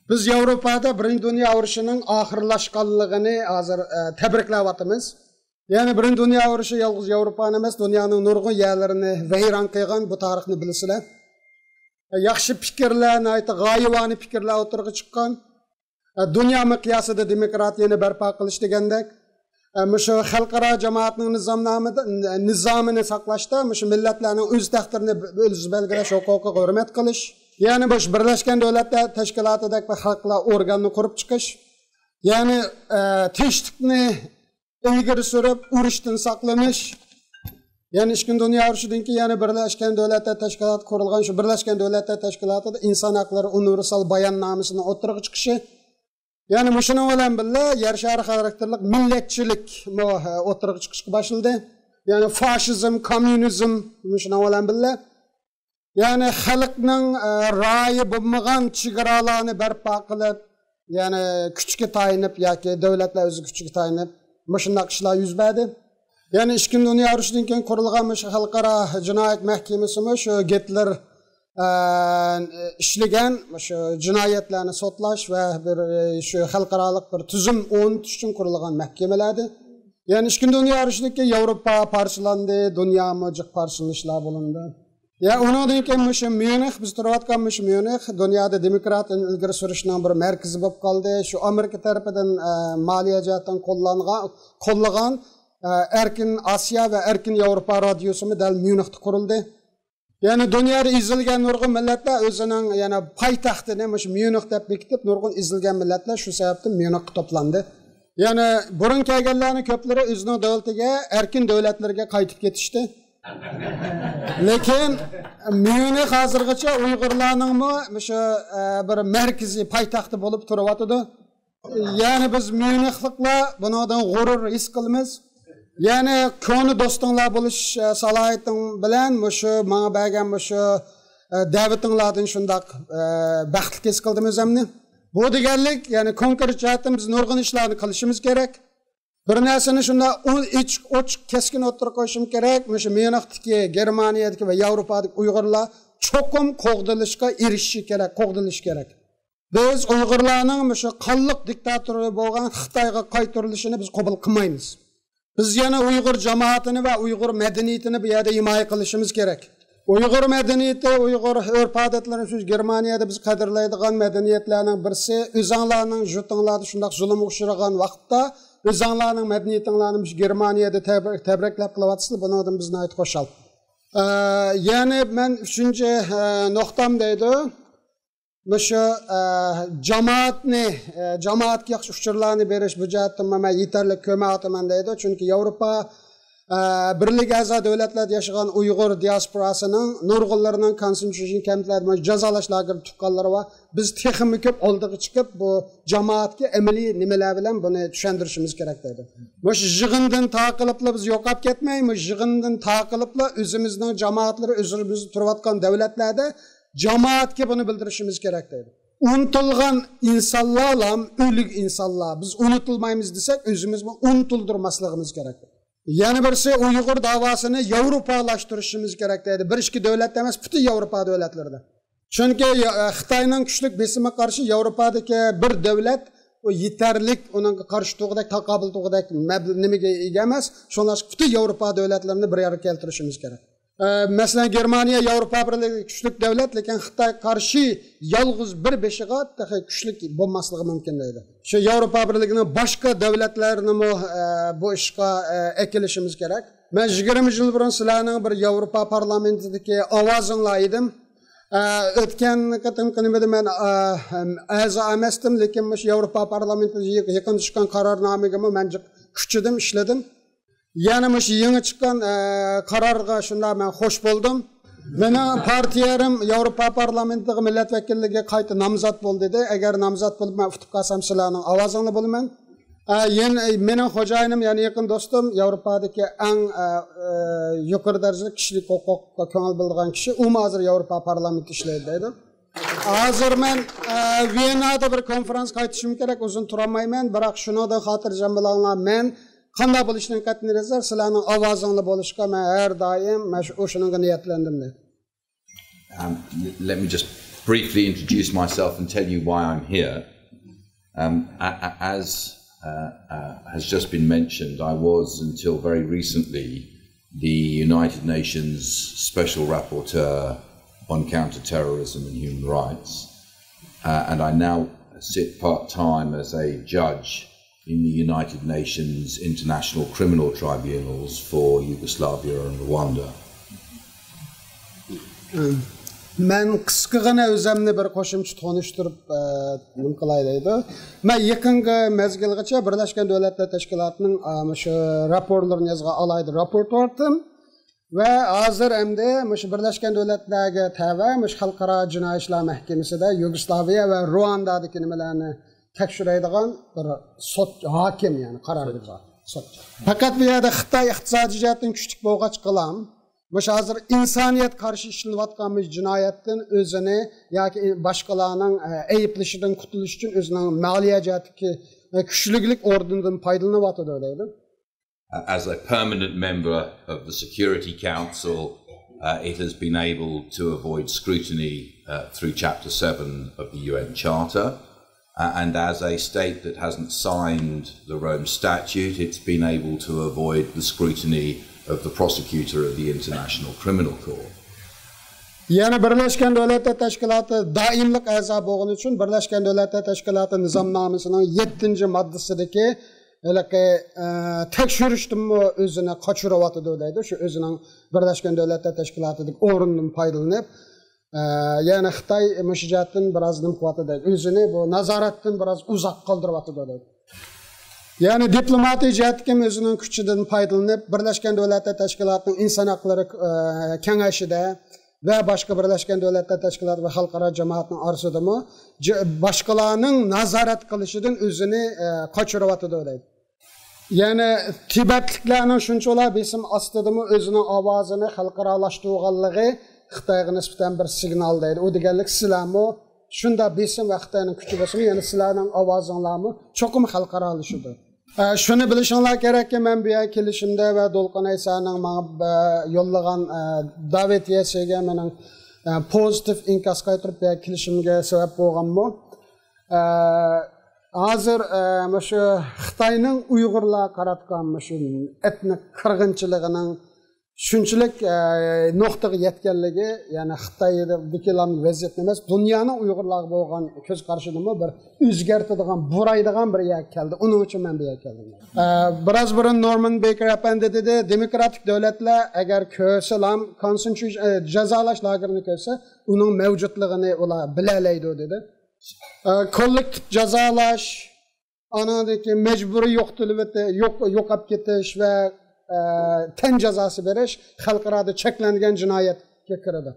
بىز ياۋروپادا بىرىنچى دۇنيا ئۇرۇشىنىڭ ئاخىرلاشقانلىقىنى ھازىر، ئە، تەبرىكلەۋاتىمىز. يەنى بىرىنچى دۇنيا ئۇرۇشى يالغۇز ياۋروپانى ئەمەس، دۇنيانىڭ نۇرغۇن يەرلىرىنى ۋەيران قىلغان، بۇ تارىخنى بىلىسىلەر. ياخشى پىكىرلەر، ناھايىتى غايىۋانە پىكىرلەر ئوتتۇرىغا چىققان. دۇنيا مىقياسىدا دېموكراتىيەنى بەرپا قىلىش دېگەندەك، مۇشۇ خەلقئارا جامائەتنىڭ نىزامنامىدا، نىزامىنى ساقلاشتا، مۇشۇ مىللەتلەرنىڭ ئۆز تەقدىرىنى ئۆزى بەلگىلەش ھوقۇقىغا ھۆرمەت قىلىش. يەنى مۇشۇ بىرلەشكەن دۆلەتلەر تەشكىلاتىدەك بىر خەلقئارا ئورگاننى قۇرۇپ چىقىش. يەنى، ئە، تىنچلىقنى ئىلگىرى سۈرۈپ، ئۇرۇشتىن ساقلىنىش. يەنى ئىككىنچى دۇنيا ئۇرۇشىدىن كېيىن يەنە بىرلەشكەن دۆلەتلەر تەشكىلاتى قۇرۇلغان، شۇ بىرلەشكەن دۆلەتلەر تەشكىلاتىدا ئىنسان ھەقلىرى ئۇنىۋېرسال باياننامىسىنىڭ ئوتتۇرىغا چىقىشى. يەنى مۇشۇنىڭ بىلەن بىللە، يەر شارى خاراكتېرلىك مىللەتچىلىك مۇ-، ئوتتۇرىغا چىقىشقا باشلىدى. يەنى فاشىزم، كوممۇنىزم مۇشۇنىڭ بىلەن بىللە. يەنى خەلقنىڭ، ئە، رايى بولمىغان چېگرالارنى بەرپا قىلىپ، يەنى كۈچكە تايىنىپ ياكى دۆلەتلەر ئۆزى كۈچىگە تايىنىپ، مۇشۇنداق ئىشلار يۈز بەردى. يەنى ئىككىنچى دۇنيا ئۇرۇشىدىن كېيىن قۇرۇلغان مۇشۇ خەلقئارا جىنايەت مەھكىمىسىمۇ شۇ گىتلېر، ئە، ئىشلىگەن مۇشۇ جىنايەتلەرنى سوتلاش ۋە بىر، ئە، شۇ خەلقئارالىق بىر تۈزۈم ئورنىتىش ئۈچۈن قۇرۇلغان مەھكىمىلەردى. يەنى ئىككىنچى دۇنيا ئۇرۇشىدىن كېيىن ياۋروپا پارچىلاندى، دۇنيامۇ جىق پارچىلىنىشلار بولۇندى. يا، ئۇنىڭدىن كېيىن مۇشۇ ميۇنخ، بىز تۇرۇۋاتقان مۇشۇ ميۇنخ، دۇنيادا دېموكراتىيەنى ئىلگىرى سۈرۈشنىڭ بىر مەركىزى بولۇپ قالدى. شۇ ئامېرىكا تەرىپىدىن، ئە، مالىيە جەھەتتىن قوللانغان، قوللىغان، ئە، ئەركىن ئاسىيا ۋە ئەركىن ياۋروپا رادىيوسىمۇ دەل ميۇنختا قۇرۇلدى. يەنى دۇنيادا ئېزىلگەن نۇرغۇن مىللەتلەر ئۆزىنىڭ يەنە پايتەختىنى مۇشۇ ميۇنخ دەپ بېكىتىپ، نۇرغۇن ئېزىلگەن مىللەتلەر شۇ سەۋەبتىن ميۇنخقا توپلاندى. يەنى بۇرۇن كەلگەنلەرنىڭ كۆپلىرى ئۆزىنىڭ دۆلىتىگە، ئەركىن دۆلەتلىرىگە قايتىپ كېتىشتى. لېكىن ميۇنخ ھازىرغىچە ئۇيغۇرلارنىڭمۇ مۇشۇ، ئە، بىر مەركىزىي پايتەختى بولۇپ تۇرۇۋاتىدۇ. يەنى بىز ميۇنخلىقلار بۇنىڭدىن غۇرۇر ھېس قىلىمىز. يەنى كونا دوستۇڭلار بولۇش، ئە، سالاھىيىتىڭ بىلەن مۇشۇ ماڭا بەرگەن مۇشۇ، ئە، دەۋىتىڭلاردىن شۇنداق، ئە، بەختلىك ھېس قىلدىم ئۆزۈمنى. بۇ دېگەنلىك، يەنى كونكرېت جەھەتتىن بىز نۇرغۇن ئىشلارنى قىلىشىمىز كېرەك. بىر نەرسىنى شۇنداق ئون-، ئېچىق، ئوچۇق، كەسكىن ئوتتۇرىغا قويۇشۇم كېرەك. مۇشۇ ميۇنختىكى، گېرمانىيەدىكى ۋە ياۋروپادىكى ئۇيغۇرلار چوقۇم قوغدىلىشقا ئېرىشىشى كېرەك، قوغدىلىشى كېرەك. بىز ئۇيغۇرلارنىڭ مۇشۇ قانلىق دىكتاتورى بولغان خىتايغا قايتۇرۇلۇشىنى بىز قوبۇل قىلمايمىز. بىز يەنە ئۇيغۇر جامائىتىنى ۋە ئۇيغۇر مەدەنىيىتىنى بۇ يەردە ھىمايە قىلىشىمىز كېرەك. ئۇيغۇر مەدەنىيىتى، ئۇيغۇر ئۆرپ-ئادەتلىرى، شۇ گېرمانىيەدە بىز قەدىرلەيدىغان مەدەنىيەتلەرنىڭ بىرسى. ئۆزۈڭلارنىڭ يۇرتۇڭلاردا شۇنداق زۇلۇمغا ئۇچرىغان ۋاقىتتا، ئۆزۈڭلارنىڭ مەدەنىيىتىڭلارنى مۇشۇ گېرمانىيەدە تەبرىك-، تەبرىكلەپ قىلىۋاتىسىلەر، بۇنىڭدىن بىز ناھايىتى خۇشال. ئە، يەنى مەن ئۈچىنچى، ئە، نۇقتام دەيدۇ. مۇشۇ، ئە، جامائەتنى، ئە، جامائەتكە ياخشى ئۇچۇرلارنى بېرىش بۇ جەھەتتىنمۇ مەن يېتەرلىك كۆرمەيۋاتىمەن دەيدۇ. چۈنكى ياۋروپا، ئە، بىرلىكى ئەزا دۆلەتلەردە ياشىغان ئۇيغۇر دىياسپوراسىنىڭ نۇرغۇنلىرىنىڭ كونسېنترېيشن كەمپلەردە جازالاش لاگېرىدا تۇتقانلىرى بار. بىز تېخىمۇ كۆپ ئالدىغا چىقىپ، بۇ جامائەتكە ئەمەلىي نېمىلەر بىلەن بۇنى چۈشەندۈرۈشىمىز كېرەك دەيدۇ. مۇشۇ يىغىندىن تارقىلىپلا بىز يوقاپ كەتمەي، مۇشۇ يىغىندىن تارقىلىپلا ئۆزىمىزنىڭ جامائەتلىرى، ئۆزىمىز تۇرۇۋاتقان دۆلەتلەردە جامائەتكە بۇنى بىلدۈرۈشىمىز كېرەك دەيدۇ. ئۇنتۇلغان ئىنسانلارلام ئۆلۈك ئىنسانلار. بىز ئۇنتۇلمايمىز دېسەك، ئۆزىمىزمۇ ئۇنتۇلدۇرماسلىقىمىز كېرەك. يەنە بىرسى، ئۇيغۇر داۋاسىنى ياۋروپالاشتۇرۇشىمىز كېرەك دەيدۇ. بىر ئىككى دۆلەتتە ئەمەس، پۈتۈن ياۋروپا دۆلەتلىرىدە. چۈنكى يا-، خىتاينىڭ كۈچلۈك بېسىمىغا قارشى ياۋروپادىكى بىر دۆلەت ئۇ يېتەرلىك، ئۇنىڭغا قارشى تۇرغۇدەك، تاقابىل تۇرغۇدەك مەبل-، نېمىگە ئىگە ئەمەس. شۇڭلاشقا پۈتۈن ياۋروپا دۆلەتلىرىنى بىر يەرگە كەلتۈرۈشىمىز كېرەك. ئە، مەسىلەن، گېرمانىيە ياۋروپا بىرلىكى كۈچلۈك دۆلەت، لېكىن خىتايغا قارشى يالغۇز بىر بېشىغا تېخى كۈچلۈك بولماسلىقى مۇمكىن دەيدۇ. شۇ ياۋروپا بىرلىكىنىڭ باشقا دۆلەتلىرىنىمۇ، ئە، بۇ ئىشقا، ئە، ئەكېلىشىمىز كېرەك. مەن يىگىرمە يىل بۇرۇن سىلەرنىڭ بىر ياۋروپا پارلامېنتىدىكى ئاۋازىڭلار ئىدىم. ئە، ئۆتكەن قېتىمقى نېمىدە مەن، ئە، ئەزا ئەمەستىم، لېكىن مۇشۇ ياۋروپا پارلامېنتىدا يېقىندا چىققان قارارنامىگىمۇ مەن جىق كۈچىدىم، ئىشلىدىم. يەنە مۇشۇ يېڭى چىققان، ئە، قارارغا شۇنداق مەن خوش بولدۇم. مېنىڭ پارتىيەم ياۋروپا پارلامېنتىغا مىللەت ۋەكىللىكىگە قايتا نامزات بول دېدى. ئەگەر نامزات بولۇپ مەن ئۇتۇپ قالسام، سىلەرنىڭ ئاۋازىڭلار بولىمەن. ئە، يەنە، ئە، مېنىڭ خوجايىنىم، يەنى يېقىن دوستۇم، ياۋروپادىكى ئەڭ، ئە، ئە، يۇقىرى دەرىجىلىك كىشىلىك ھوقۇققا كۆڭۈل بۆلىدىغان كىشى، ئۇمۇ ھازىر ياۋروپا پارلامېنتىدا ئىشلەيدۇ دەيدۇ. ھازىر مەن، ئە، ۋىيېننادا بىر كونفرانسقا قايتىشىم كېرەك، ئۇزۇن تۇرالمايمەن، بىراق شۇنىڭدىن خاتىرجەم بولۇڭلار، مەن قانداق بولۇشىدىن قەتئىينەزەر، سىلەرنىڭ ئاۋازىڭلار بولۇشىغا مەن ھەر دائىم، مەن شۇ، شۇنىڭغا نىيەتلەندىم دەيدۇ. Um, let me just briefly introduce myself and tell you why I'm here. Um, a- a- as uh, uh, has just been mentioned, I was until very recently the United Nations Special Rapporteur on Counterterrorism and Human Rights, uh, and I now sit part time as a judge in the United Nations International Criminal Tribunals for Yugoslavia and Rwanda. مەن قىسقىغىنە ئۆزۈمنى بىر قوشۇمچە تونۇشتۇرۇپ، ئە، نېمە قىلاي دەيدۇ. مەن يېقىنقى مەزگىلغىچە بىرلەشكەن دۆلەتلەر تەشكىلاتىنىڭ، ئە، مۇشۇ راپورلىرىنى يازغان ئالاھىدە راپورتورتىم. ۋە ھازىر ئەمدى مۇشۇ بىرلەشكەن دۆلەتلەرگە تەۋە، مۇشۇ خەلقئارا جىنايى ئىشلار مەھكىمىسىدە يۇگوسلاۋىيە ۋە رۇئاندادىكى نېمىلەرنى تەكشۈرەيدىغان بىر سوت، ھاكىم، يەنى قارارگۇزار سوتچى. پەقەت بۇ يەردە خىتاي ئىقتىسادىي جەھەتتىن كۈچلۈك بولغاچقىلام، مۇشۇ ھازىر ئىنسانىيەت قارشى ئىشلىنىۋاتقان مۇشۇ جىنايەتتىن ئۆزىنى ياكى باشقىلارنىڭ، ئە، ئەيىبلىشىدىن قۇتۇلۇش ئۈچۈن ئۆزىنىڭ مالىيە جەھەتتىكى، ئە، كۈچلۈكلۈك ئورنىدىن پايدىلىنىۋاتىدۇ دەيدۇ. Uh, as a permanent member of the Security Council, uh, it has been able to avoid scrutiny uh, through Chapter seven of the U N Charter. Uh, and as a state that hasn't signed the Rome Statute, it's been able to avoid the scrutiny of the prosecutor of the International Criminal Court. يەنە بىرلەشكەن دۆلەتلەر تەشكىلاتى دائىملىق ئەزا بولغىنى ئۈچۈن بىرلەشكەن دۆلەتلەر تەشكىلاتى نىزامنامىسىنىڭ يەتتىنچى ماددىسىدىكى ھېلىقى، ئە، تەكشۈرۈشتىنمۇ ئۆزىنى قاچۇرۇۋاتىدۇ دەيدۇ. شۇ ئۆزىنىڭ بىرلەشكەن دۆلەتلەر تەشكىلاتىدىكى ئورنىدىن پايدىلىنىپ، ئە، يەنى خىتاي مۇشۇ جەھەتتىن بىراز نېمە قىلىۋاتىدۇ دەيدۇ. ئۆزىنى بۇ نازارەتتىن بىراز ئۇزاق قالدۇرۇۋاتىدۇ دەيدۇ. يەنى دىپلوماتىك جەھەتتىكى ئۆزىنىڭ كۈچىدىن پايدىلىنىپ، بىرلەشكەن دۆلەتلەر تەشكىلاتىنىڭ ئىنسان ھەقلىرى، ئە، كېڭەشىدە ۋە باشقا بىرلەشكەن دۆلەتلەر تەشكىلاتى ۋە خەلقئارا جامائەتنىڭ ئارىسىدىمۇ جە-، باشقىلارنىڭ نازارەت قىلىشىدىن ئۆزىنى، ئە، قاچۇرۇۋاتىدۇ دەيدۇ. يەنى تىبەتلىكلەرنىڭ شۇنچىۋالا بېسىم ئاستىدىمۇ ئۆزىنىڭ ئاۋازىنى خەلقئارالاشتۇرغانلىقى خىتايغا نىسبەتەن بىر سىگنال دەيدۇ. ئۇ دېگەنلىك سىلەرمۇ شۇنداق بېسىم ۋە خىتاينىڭ كۈچى بولسىمۇ، يەنى سىلەرنىڭ ئاۋازىڭلارمۇ چوقۇم خەلقئارالىشىدۇ. ئە، شۇنى بىلىشىڭلار كېرەككى، مەن بۇ يەرگە كېلىشىمدە ۋە دولقۇن ئەيسانىڭ ماڭا، ئە، يوللىغان، ئە، داۋېتىيەسىگە مېنىڭ، ئە، پوزىتىپ ئىنكاس قايتۇرۇپ بۇ يەرگە كېلىشىمگە سەۋەب بولغانمۇ. ئە، ھازىر، ئە، مۇشۇ خىتاينىڭ ئۇيغۇرلارغا قاراتقان مۇشۇ ئېتنىك قىرغىنچىلىقىنىڭ شۇنچىلىك، ئە، نۇقتىغا يەتكەنلىكى، يەنى خىتايدىكىلا ۋەزىيەتلا ئەمەس، دۇنيانىڭ ئۇيغۇرلارغا بولغان كۆز قارىشىنىمۇ بىر ئۆزگەرتىدىغان، بۇرايدىغان بىر يەرگە كەلدى. ئۇنىڭ ئۈچۈن مەن بۇ يەرگە كەلدىم. ئە، بىراز بۇرۇن نورمان بېيكېر ئەپەندى دېدى، دېموكراتىك دۆلەتلەر ئەگەر كۆرسىلام، كونسېنترېيشن، ئە، جازالاش لاگېرىنى كۆرسە، ئۇنىڭ مەۋجۇتلۇقىنى ئۇلار بىلەلەيدۇ دېدى. ئە، كوللېكتىپ جازالاش، ئانىڭدىن كېيىن مەجبۇرىي يوقىتىلىۋېتى-، يوق-، يوقاپ كېتىش ۋە، ئە، تەن جازاسى بېرىش خەلقئارادا چەكلەنگەن جىنايەتكە كىرىدۇ.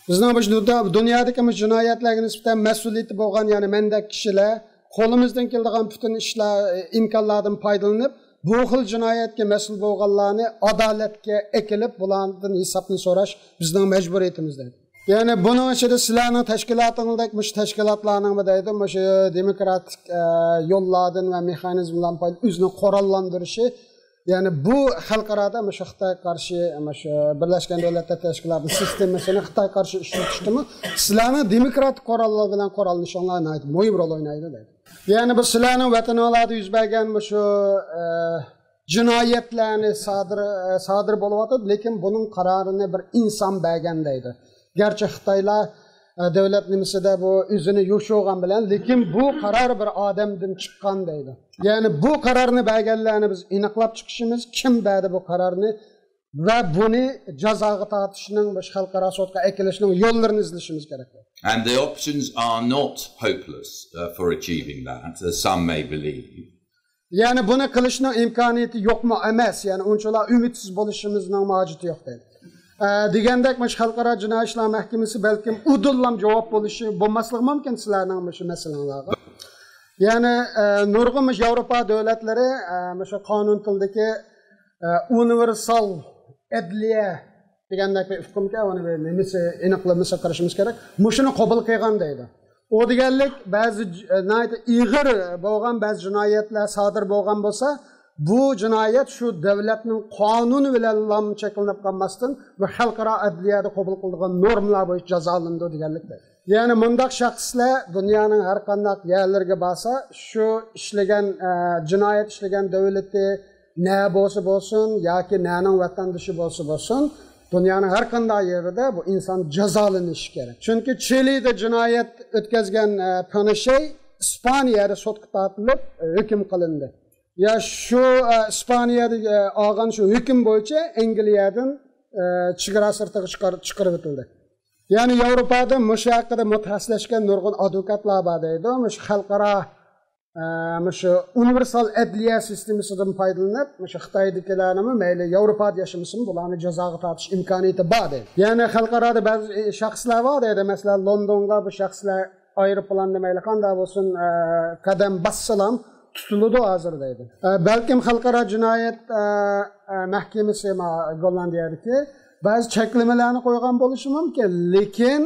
بىزنىڭ مۇشۇ دۇنيا-، دۇنيادىكى مۇشۇ جىنايەتلەرگە نىسبەتەن مەسئۇلىيىتى بولغان، يەنى مەندەك كىشىلەر قولىمىزدىن كېلىدىغان پۈتۈن ئىشلار، ئىمكانلاردىن پايدىلىنىپ، بۇ خىل جىنايەتكە مەسئۇل بولغانلارنى ئادالەتكە ئەكېلىپ، بۇلاردىن ھېسابنى سوراش بىزنىڭ مەجبۇرىيىتىمىز دەيدۇ. يەنى بۇنىڭ ئىچىدە سىلەرنىڭ تەشكىلاتىڭلاردەك مۇشۇ تەشكىلاتلارنىڭمۇ دەيدۇ، مۇشۇ دېموكراتىك، ئە، يوللاردىن ۋە مېخانىزملاردىن پايدىلىنىپ ئۆزىنى قوراللاندۇرۇشى، يەنى بۇ خەلقئارادا مۇشۇ خىتايغا قارشى، مۇشۇ بىرلەشكەن دۆلەتلەر تەشكىلاتىنىڭ سىستېمىسىنى خىتايغا قارشى ئىشلىتىشتىمۇ سىلەرنىڭ دېموكراتىك قوراللار بىلەن قوراللىنىشىڭلار ناھايىتى مۇھىم رول ئوينايدۇ دەيدۇ. يەنى بۇ سىلەرنىڭ ۋەتىنىڭلاردا يۈز بەرگەن مۇشۇ، ئە، جىنايەتلەرنى سادىر، ئە، سادىر بولۇۋاتىدۇ، لېكىن بۇنىڭ قارارىنى بىر ئىنسان بەرگەن دەيدۇ. گەرچە خىتايلار، ئە، دۆلەت نېمىسىدە بۇ ئۆزىنى يوشۇرغان بىلەن، لېكىن بۇ قارار بىر ئادەمدىن چىققان دەيدۇ. يەنى بۇ قارارنى بەرگەنلەرنى بىز ئېنىقلاپ چىقىشىمىز، كىم بەردى بۇ قارارنى ۋە بۇنى جازاغا تارتىشنىڭ، مۇشۇ خەلقئارا سوتقا ئەكېلىشنىڭ يوللىرىنى ئىزدىشىمىز كېرەك. And the options are not hopeless uh, for achieving that, as some may believe. يەنى بۇنى قىلىشنىڭ ئىمكانىيىتى يوقمۇ؟ ئەمەس. يەنى ئۇنچىۋالا ئۈمىدسىز بولۇشىمىزنىڭ ھاجىتى يوق دەيدۇ. ئە، دېگەندەك، مۇشۇ خەلقئارا جىنايى ئىشلار مەھكىمىسى بەلكىم ئۇدۇللام جاۋاب بولۇشى، بولماسلىقى مۇمكىن سىلەرنىڭ مۇشۇ مەسىلەڭلارغا. يەنى، ئە، نۇرغۇن مۇشۇ ياۋروپا دۆلەتلىرى، ئە، مۇشۇ قانۇن تىلىدىكى، ئە، ئۇنىۋېرسال ئەدلىيە دېگەندەك بىر ئۇقۇمكەن، ئۇنى بىر نېمىسى ئېنىقلىمىسى قىلىشىمىز كېرەك. مۇشۇنى قوبۇل قىلغان دەيدۇ. ئۇ دېگەنلىك بەزى ج-، ناھايىتى ئېغىر بولغان بەزى جىنايەتلەر سادىر بولغان بولسا، بۇ جىنايەت شۇ دۆلەتنىڭ قانۇنى بىلەنلا چەكلىنىپ قالماستىن، بۇ خەلقئارا ئەدلىيەدە قوبۇل قىلىدىغان نورمىلار بويىچە جازالىنىدۇ دېگەنلىك. يەنى مۇنداق شەخسلەر دۇنيانىڭ ھەر قانداق يەرلىرىگە بارسا، شۇ ئىشلىگەن، ئە، جىنايەت ئىشلىگەن دۆلىتى نە بولسا بولسۇن ياكى نەنىڭ ۋەتەندىشى بولسا بولسۇن، دۇنيانىڭ ھەر قانداق يېرىدە بۇ ئىنسان جازالىنىشى كېرەك. چۈنكى چىلىدا جىنايەت ئۆتكۈزگەن، ئە، پىنوشې ئىسپانىيەدە سوتقا تارتىلىپ، ئە، ھۆكۈم قىلىندى. يا شۇ، ئە، ئىسپانىيەدە، ئە، ئالغان شۇ ھۆكۈم بويىچە ئەنگلىيەدىن، ئە، چېگرا سىرتىغا چىقار-، چىقىرىۋېتىلدى. يەنى ياۋروپادا مۇشۇ ھەققىدە مۇتەخەسسىسلەشكەن نۇرغۇن ئادۋوكاتلار بار دەيدۇ. مۇشۇ خەلقئارا، ئە، مۇشۇ ئۇنىۋېرسال ئەدلىيە سىستېمىسىدىن پايدىلىنىپ، مۇشۇ خىتايدىكىلەرنىمۇ مەيلى ياۋروپادا ياشىمىسىمۇ بۇلارنى جازاغا تارتىش ئىمكانىيىتى بار دەيدۇ. يەنى خەلقئارادا بەزى، ئە، شەخسلەر بار دەيدۇ. مەسىلەن، لوندونغا بۇ شەخسلەر ئايروپىلاندا مەيلى قانداق بولسۇن، ئە، قەدەم باسسىلام تۇتۇلىدۇ ھازىر دەيدۇ. ئە، بەلكىم خەلقئارا جىنايەت، ئە، ئە، مەھكىمىسى ما-، گوللاندىيەدىكى بەزى چەكلىمىلەرنى قويغان بولۇشى مۇمكىن، لېكىن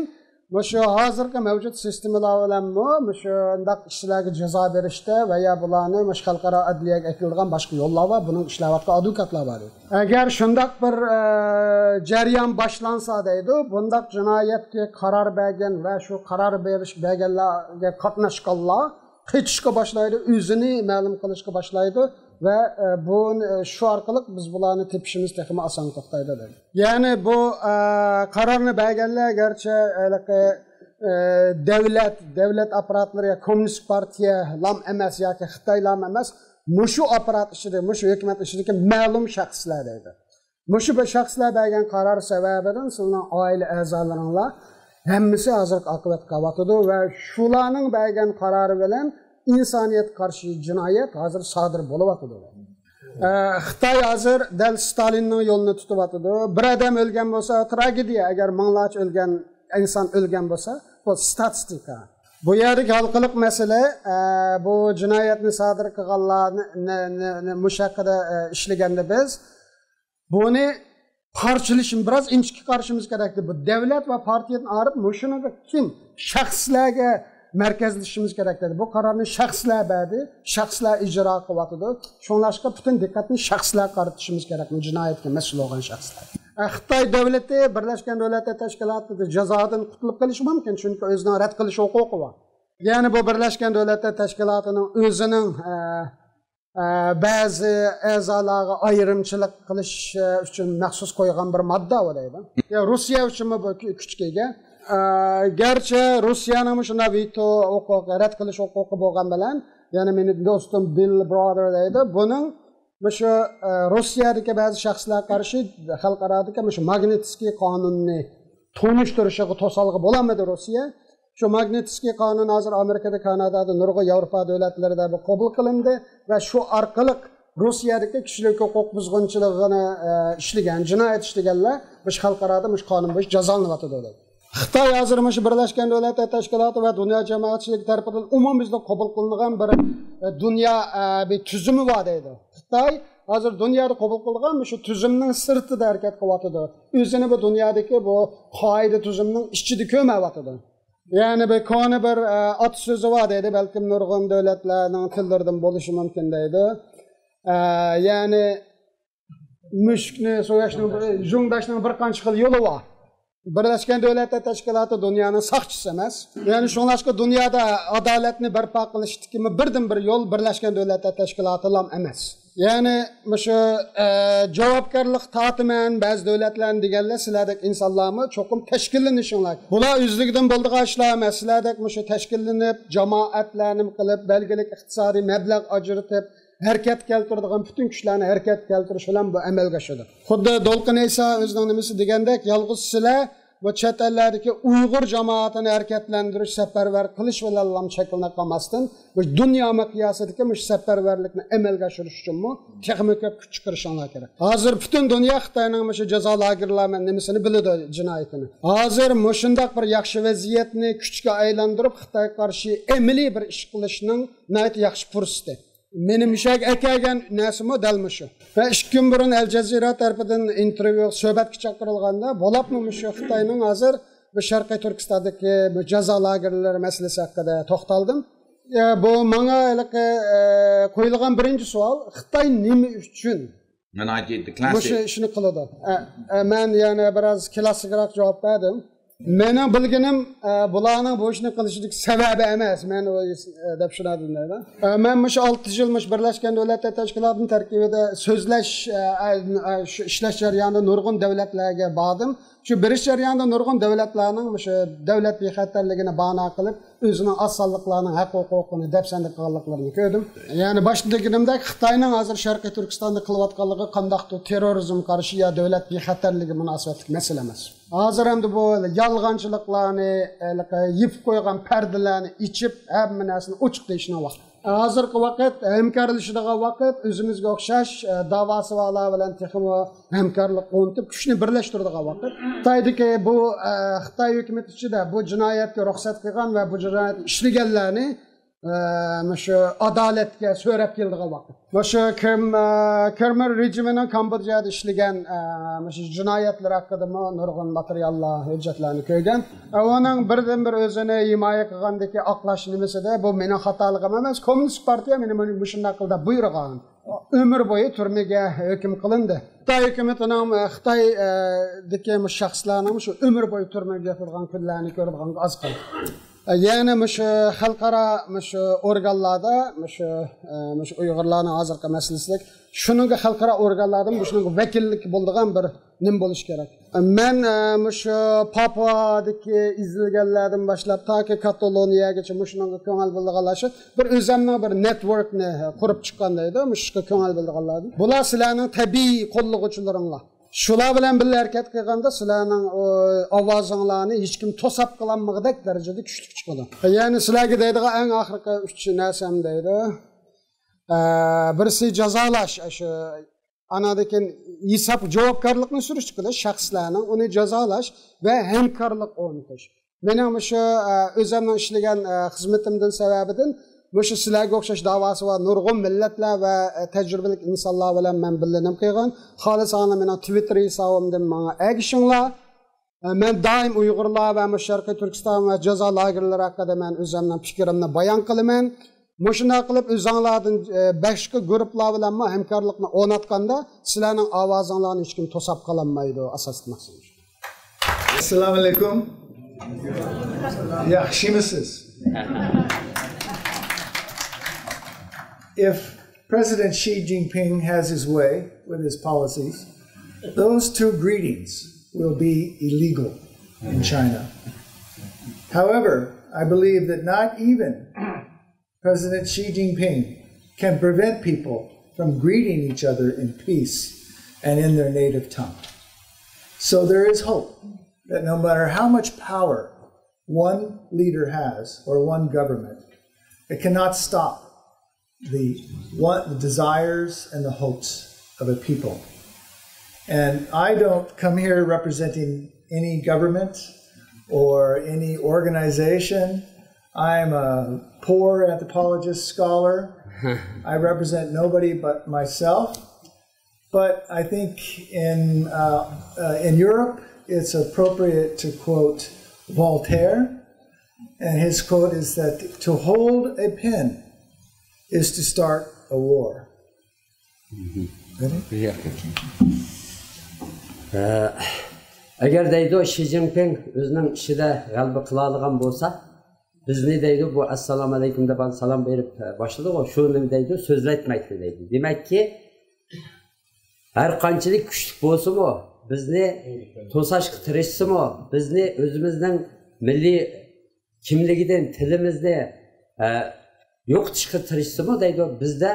مۇشۇ ھازىرقى مەۋجۇت سىستېمىلار بىلەنمۇ مۇشۇنداق ئىشلارغا جازا بېرىشتە ۋە يا بۇلارنى مۇشۇ خەلقئارا ئەدلىيەگە ئەكېلىدىغان باشقا يوللار بار، بۇنىڭ ئىشلەۋاتقان ئادۋوكاتلار بار دەيدۇ. ئەگەر شۇنداق بىر، ئە، جەريان باشلانسا دەيدۇ، بۇنداق جىنايەتكە قارار بەرگەن ۋە شۇ قارار بېرىش، بەرگەنلەرگە قاتناشقانلار قېچىشقا باشلايدۇ، ئۆزىنى مەلۇم قىلىشقا باشلايدۇ ۋە، ئە، بۇ، ئە، شۇ ئارقىلىق بىز بۇلارنى تېپىشىمىز تېخىمۇ ئاسان توختايدۇ دەيدۇ. يەنى بۇ، ئە، قارارنى بەرگەنلەر گەرچە ھېلىقى، ئە، دۆلەت، دۆلەت ئاپپاراتلىرى يا كوممۇنىست پارتىيە لام ئەمەس ياكى خىتاي لام ئەمەس، مۇشۇ ئاپپارات ئىچىدە، مۇشۇ ھۆكۈمەت ئىچىدىكى مەلۇم شەخسلەر دەيدۇ. مۇشۇ بىر شەخسلەر بەرگەن قارار سەۋەبىدىن سىلىنىڭ ئائىلە ئەزالىرىڭلار ھەممىسى ھازىرقى ئاقىۋەتكە قېلىۋاتىدۇ ۋە شۇلارنىڭ بەرگەن قارارى بىلەن ئىنسانىيەتكە قارشى جىنايەت ھازىر سادىر بولۇۋاتىدۇ. ئە، خىتاي ھازىر دەل ستالىننىڭ يولىنى تۇتۇۋاتىدۇ. بىر ئادەم ئۆلگەن بولسا، تراگېدىيە، ئەگەر مىڭلارچە ئۆلگەن ئىنسان ئۆلگەن بولسا، بۇ ستاتىستىكا. بۇ يەردىكى ھالقىلىق مەسىلە، ئە، بۇ جىنايەتنى سادىر قىلغانلارنى، نى، نى، نى، مۇشۇ ھەققىدە، ئە، ئىشلىگەندە بىز بۇنى پارچىلىشىم، بىراز ئىنچىكە قارىشىمىز كېرەكتى. بۇ دۆلەت ۋە پارتىيەدىن ئايرىپ، مۇشۇنىڭغا كىم، شەخسلەرگە مەركەزلىشىشىمىز كېرەكتى. بۇ قارارنى شەخسلەر بەردى، شەخسلەر ئىجرا قىلىۋاتىدۇ. شۇڭلاشقا پۈتۈن دىققەتنى شەخسلەرگە قارىتىشىمىز كېرەك، جىنايەتكە مەسئۇل بولغان شەخسلەر. ئە، خىتاي دۆلىتى بىرلەشكەن دۆلەتلەر تەشكىلاتىدا جازادىن قۇتۇلۇپ قېلىشى مۇمكىن، چۈنكى ئۆزىنىڭ رەت قىلىش ھوقۇقى بار. يەنى بۇ بىرلەشكەن دۆلەتلەر تەشكىلاتىنىڭ ئۆزىنىڭ، ئە، ئە، بەزى ئەزالارغا ئايرىمچىلىق قىلىش، ئە، ئۈچۈن مەخسۇس قويغان بىر ماددا بار دەيدۇ. يا، روسىيە ئۈچۈنمۇ بۇ كۈ-، كۈچكە ئىگە. ئە، گەرچە روسىيەنىڭمۇ شۇنداق ۋېتو ھوقۇقى، رەت قىلىش ھوقۇقى بولغان بىلەن، يەنى مېنى دوستۇم بىل براذېر دەيدۇ. بۇنىڭ مۇشۇ، ئە، روسىيەدىكى بەزى شەخسلەرگە قارشى خەلقئارادىكى مۇشۇ ماگنىتسكىي قانۇننى تونۇشتۇرۇشىغا توسالغۇ بولالمىدى روسىيە. شۇ ماگنىتسكىي قانۇن ھازىر ئامېرىكىدا، كانادادا، نۇرغۇن ياۋروپا دۆلەتلىرىدە بۇ قوبۇل قىلىندى ۋە شۇ ئارقىلىق روسىيەدىكى كىشىلىك ھوقۇق بۇزغۇنچىلىقىنى، ئە، ئىشلىگەن، جىنايەت ئىشلىگەنلەر مۇشۇ خەلقئارادا مۇشۇ قانۇن بويىچە جازالىنىۋاتىدۇ دەيدۇ. خىتاي ھازىر مۇشۇ بىرلەشكەن دۆلەتلەر تەشكىلاتى ۋە دۇنيا جامائەتچىلىكى تەرىپىدىن ئومۇميۈزلۈك قوبۇل قىلىنغان بىر، ئە، دۇنيا، ئە، بىر تۈزۈمى بار دەيدۇ. خىتاي ھازىر دۇنيادا قوبۇل قىلغان مۇشۇ تۈزۈمنىڭ سىرتىدا ھەرىكەت قىلىۋاتىدۇ. ئۆزىنى بۇ دۇنيادىكى بۇ قائىدە تۈزۈمنىڭ ئىچىدە كۆرمەيۋاتىدۇ. يەنى بىر كونا بىر، ئە، ئاتا سۆزى بار دەيدۇ، بەلكىم نۇرغۇن دۆلەتلەرنىڭ تىللىرىدىن بولۇشى مۇمكىن دەيدۇ. ئە، يەنى مۈشۈكنى سوياشنىڭ، ژۇڭداشنىڭ بىر قانچە خىل يولى بار. بىرلەشكەن دۆلەتلەر تەشكىلاتى دۇنيانىڭ ساقچىسى ئەمەس. يەنى شۇڭلاشقا دۇنيادا ئادالەتنى بەرپا قىلىشتىكى بىردىن بىر يول بىرلەشكەن دۆلەتلەر تەشكىلاتىلام ئەمەس. يەنى مۇشۇ، ئە، جاۋابكارلىق تارتىمەن بەزى دۆلەتلەرنى دېگەنلەر سىلەردەك ئىنسانلارمۇ چوقۇم تەشكىللىنىشىڭلار. بۇلار ئۆزلۈكىدىن بولىدىغان ئىشلار ئەمەس. سىلەردەك مۇشۇ تەشكىللىنىپ، جامائەتلەرنى قىلىپ، بەلگىلىك ئىقتىسادىي مەبلەغ ئاجرىتىپ، ھەرىكەتكە كەلتۈرىدىغان پۈتۈن كۈچلەرنى ھەرىكەتكە كەلتۈرۈش بىلەن بۇ ئەمەلگە ئاشىدۇ. خۇددى دولقۇن ئەيسا ئۆزىنىڭ نېمىسى دېگەندەك، يالغۇز سىلەر بۇ چەت ئەللەردىكى ئۇيغۇر جامائىتىنى ھەرىكەتلەندۈرۈش، سەپەرۋەر قىلىش بىلەنلا چەكلىنىپ قالماستىن، بۇ دۇنيا مىقياسىدىكى مۇشۇ سەپەرۋەرلىكنى ئەمەلگە ئاشۇرۇش ئۈچۈنمۇ تېخىمۇ كۆپ كۈچ چىقىرىشىڭلار كېرەك. ھازىر پۈتۈن دۇنيا خىتاينىڭ مۇشۇ جازا لاگېرلار بىلەن نېمىسىنى بىلىدۇ، جىنايىتىنى. ھازىر مۇشۇنداق بىر ياخشى ۋەزىيەتنى كۈچكە ئايلاندۇرۇپ، خىتايغا قارشى ئەمەلىي بىر ئىش قىلىشنىڭ ناھايىتى ياخشى پۇرسىتى. مېنىڭ مۇشۇ يەرگە ئەكەلگەن نەرسىمۇ دەل مۇشۇ. ۋە ئىككى كۈن بۇرۇن ئەل جەزىرە تەرىپىدىن ئىنتېرۋيۇ، سۆھبەتكە چاقىرىلغاندا، بولۇپمۇ مۇشۇ خىتاينىڭ ھازىر بۇ شەرقىي تۈركىستاندىكى بۇ جازا لاگېرلىرى مەسىلىسى ھەققىدە توختالدىم. ئە، بۇ ماڭا ھېلىقى، ئە، قويۇلغان بىرىنچى سوئال، خىتاي نېمە ئۈچۈن When I did the مۇشۇ classic. ئىشنى قىلىدۇ؟ ئە، ئە، مەن يەنە بىراز كلاسسىكراق جاۋاب بەردىم. مېنىڭ بىلگىنىم، ئە، بۇلارنىڭ بۇ ئىشنى قىلىشىدىكى سەۋەبى ئەمەس. مەن ئۇ، ئە، دەپ شۇنداق دېدىم. ئە، مەن مۇشۇ ئالتە يىل مۇشۇ بىرلەشكەن دۆلەتلەر تەشكىلاتىنىڭ تەركىبىدە سۆزلەش، ئە، ئە، شۇ ئىشلەش جەريانىدا نۇرغۇن دۆلەتلەرگە باردىم. شۇ بېرىش جەريانىدا نۇرغۇن دۆلەتلەرنىڭ مۇشۇ دۆلەت بىخەتەرلىكىنى باھانە قىلىپ، ئۆزىنىڭ ئاز سانلىقلارنىڭ ھەق-ھوقۇقىنى دەپسەندە قىلغانلىقلىرىنى كۆردۈم. يەنى باشتا دېگىنىمدەك، خىتاينىڭ ھازىر شەرقىي تۈركىستاندا قىلىۋاتقانلىقى قانداقتۇر تېررورىزمغا قارشى يا دۆلەت بىخەتەرلىكىگە مۇناسىۋەتلىك مەسىلە ئەمەس. ھازىر ئەمدى بۇ يالغانچىلىقلارنى، ھېلىقى يېپىپ قويغان پەردىلەرنى ئېچىپ، ھەممە نەرسىنى ئوچۇق دېيىشنىڭ ۋاقتى. ھازىرقى ۋاقىت ھەمكارلىشىدىغان ۋاقىت، ئۆزىمىزگە ئوخشاش، ئە، داۋاسى بارلار بىلەن تېخىمۇ ھەمكارلىق ئورنىتىپ، كۈچنى بىرلەشتۈرىدىغان ۋاقىت. خىتايدىكى بۇ، ئە، خىتاي ھۆكۈمىتى ئىچىدە بۇ جىنايەتكە رۇخسەت قىلغان ۋە بۇ جىنايەتنى ئىشلىگەنلەرنى، ئە، مۇشۇ ئادالەتكە سۆرەپ كېلىدىغان ۋاقىت. مۇشۇ كىم، ئە، كىرمىر رېجىمىنىڭ كامبودژادا ئىشلىگەن، ئە، مۇشۇ جىنايەتلىرى ھەققىدىمۇ نۇرغۇن ماتېرىياللار، ھۆججەتلەرنى كۆرگەن. ئە، ئۇنىڭ بىردىنبىر ئۆزىنى ھىمايە قىلغاندىكى ئاقلاش نېمىسىدە، بۇ مېنىڭ خاتالىقىم ئەمەس، كوممۇنىست پارتىيە مېنى مۇشۇنداق قىل دەپ بۇيرۇغان. ئۆمۈر بويى تۈرمىگە ھۆكۈم قىلىندى. خىتاي ھۆكۈمىتىنىڭ، خىتاي، ئە، دىكى مۇشۇ شەخسلەرنىڭ شۇ ئۆمۈر بويى تۈرمىگە ياتىدىغان كۈنلەرنى كۆرىدىغانغا ئاز قالدى. ئە، يەنى مۇشۇ خەلقئارا مۇشۇ ئورگانلاردا مۇشۇ، ئە، مۇشۇ ئۇيغۇرلارنىڭ ھازىرقى مەسىلىسىدەك شۇنىڭغا خەلقئارا ئورگانلاردىن مۇشۇنىڭغا ۋەكىللىك بولىدىغان بىر نېمە بولۇشى كېرەك؟ مەن، ئە، مۇشۇ پاپۇئادىكى ئېزىلگەنلەردىن باشلاپ تاكى كاتالونىيەگىچە مۇشۇنىڭغا كۆڭۈل بۆلىدىغانلار شۇ بىر ئۆزەمنىڭ بىر نېتۋوركنى قۇرۇپ چىققان دەيدۇ، مۇشۇ ئىشقا كۆڭۈل بۆلىدىغانلار. بۇلار سىلەرنىڭ تەبىئىي قوللىغۇچىلىرىڭلار. شۇلار بىلەن بىللە ھەرىكەت قىلغاندا سىلەرنىڭ، ئۇ، ئاۋازىڭلارنى ھېچكىم توساپ قالالمىغۇدەك دەرىجىدە كۈچلۈك چىقىدۇ. يەنى سىلەرگە دەيدىغان ئەڭ ئاخىرقى ئۈچ نەرسەم دەيدۇ. ئە، بىرسى جازالاش، ئاشۇ ئاناندىن كېيىن ھېساب، جاۋابكارلىقنى سۈرۈشتە قىلىش، شەخسلەرنىڭ ئۇنى جازالاش ۋە ھەمكارلىق ئورنىتىش. مېنىڭ مۇشۇ، ئە، ئۆزۈمنىڭ ئىشلىگەن، ئە، خىزمىتىمدىن سەۋەبىدىن مۇشۇ سىلەرگە ئوخشاش داۋاسى بار نۇرغۇن مىللەتلەر ۋە، ئە، تەجرىبىلىك ئىنسانلار بىلەن مەن بىللە نېمە قىلغان. خالىساڭلار مېنىڭ تىۋىتتېر ھېسابىمدىن ماڭا ئەگىشىڭلار. ئە، مەن دائىم ئۇيغۇرلار ۋە مۇشۇ شەرقىي تۈركىستان ۋە جازا لاگېرلىرى ھەققىدە مەن ئۆزۈمنىڭ پىكرىمنى بايان قىلىمەن. مۇشۇنداق قىلىپ ئۆزۈڭلاردىن، ئە، باشقا گۇرۇپپىلار بىلەنمۇ ھەمكارلىقنى ئورناتقاندا سىلەرنىڭ ئاۋازىڭلارنى ھېچكىم توساپ قالالمايدۇ. ئاساسلىق مەقسىتىم شۇ. ئەسسالامۇ ئەلەيكۇم. ياخشىمۇسىز؟ If President Xi Jinping has his way with his policies, those two greetings will be illegal in China. However, I believe that not even President Xi Jinping can prevent people from greeting each other in peace and in their native tongue. So there is hope that no matter how much power one leader has or one government, it cannot stop the, what, the desires and the hopes of a people. And I don't come here representing any government or any organization. I'm a poor anthropologist scholar. I represent nobody but myself. But I think in, uh, uh, in Europe, it's appropriate to quote Voltaire. And his quote is that to hold a pen is to start a war. Ready? ئە، ئەگەر دەيدۇ شى جىنپىڭ ئۆزىنىڭ ئىشىدا غەلىبە قىلالىغان بولسا، بىزنى دەيدۇ، بۇ ئەسسالامۇ ئەلەيكۇم دەپ سالام بېرىپ باشلىدىغۇ، شۇنى دەيدۇ، سۆزلەتمەيتتى دەيدۇ. دېمەككى، ھەر قانچىلىك كۈچلۈك بولسىمۇ، بىزنى توساشقا تىرىشسىمۇ، بىزنى ئۆزىمىزنىڭ مىللىي كىملىكىدىن، تىلىمىزنى، ئە، يوقىتىشقا تىرىشسىمۇ دەيدۇ، بىزدە،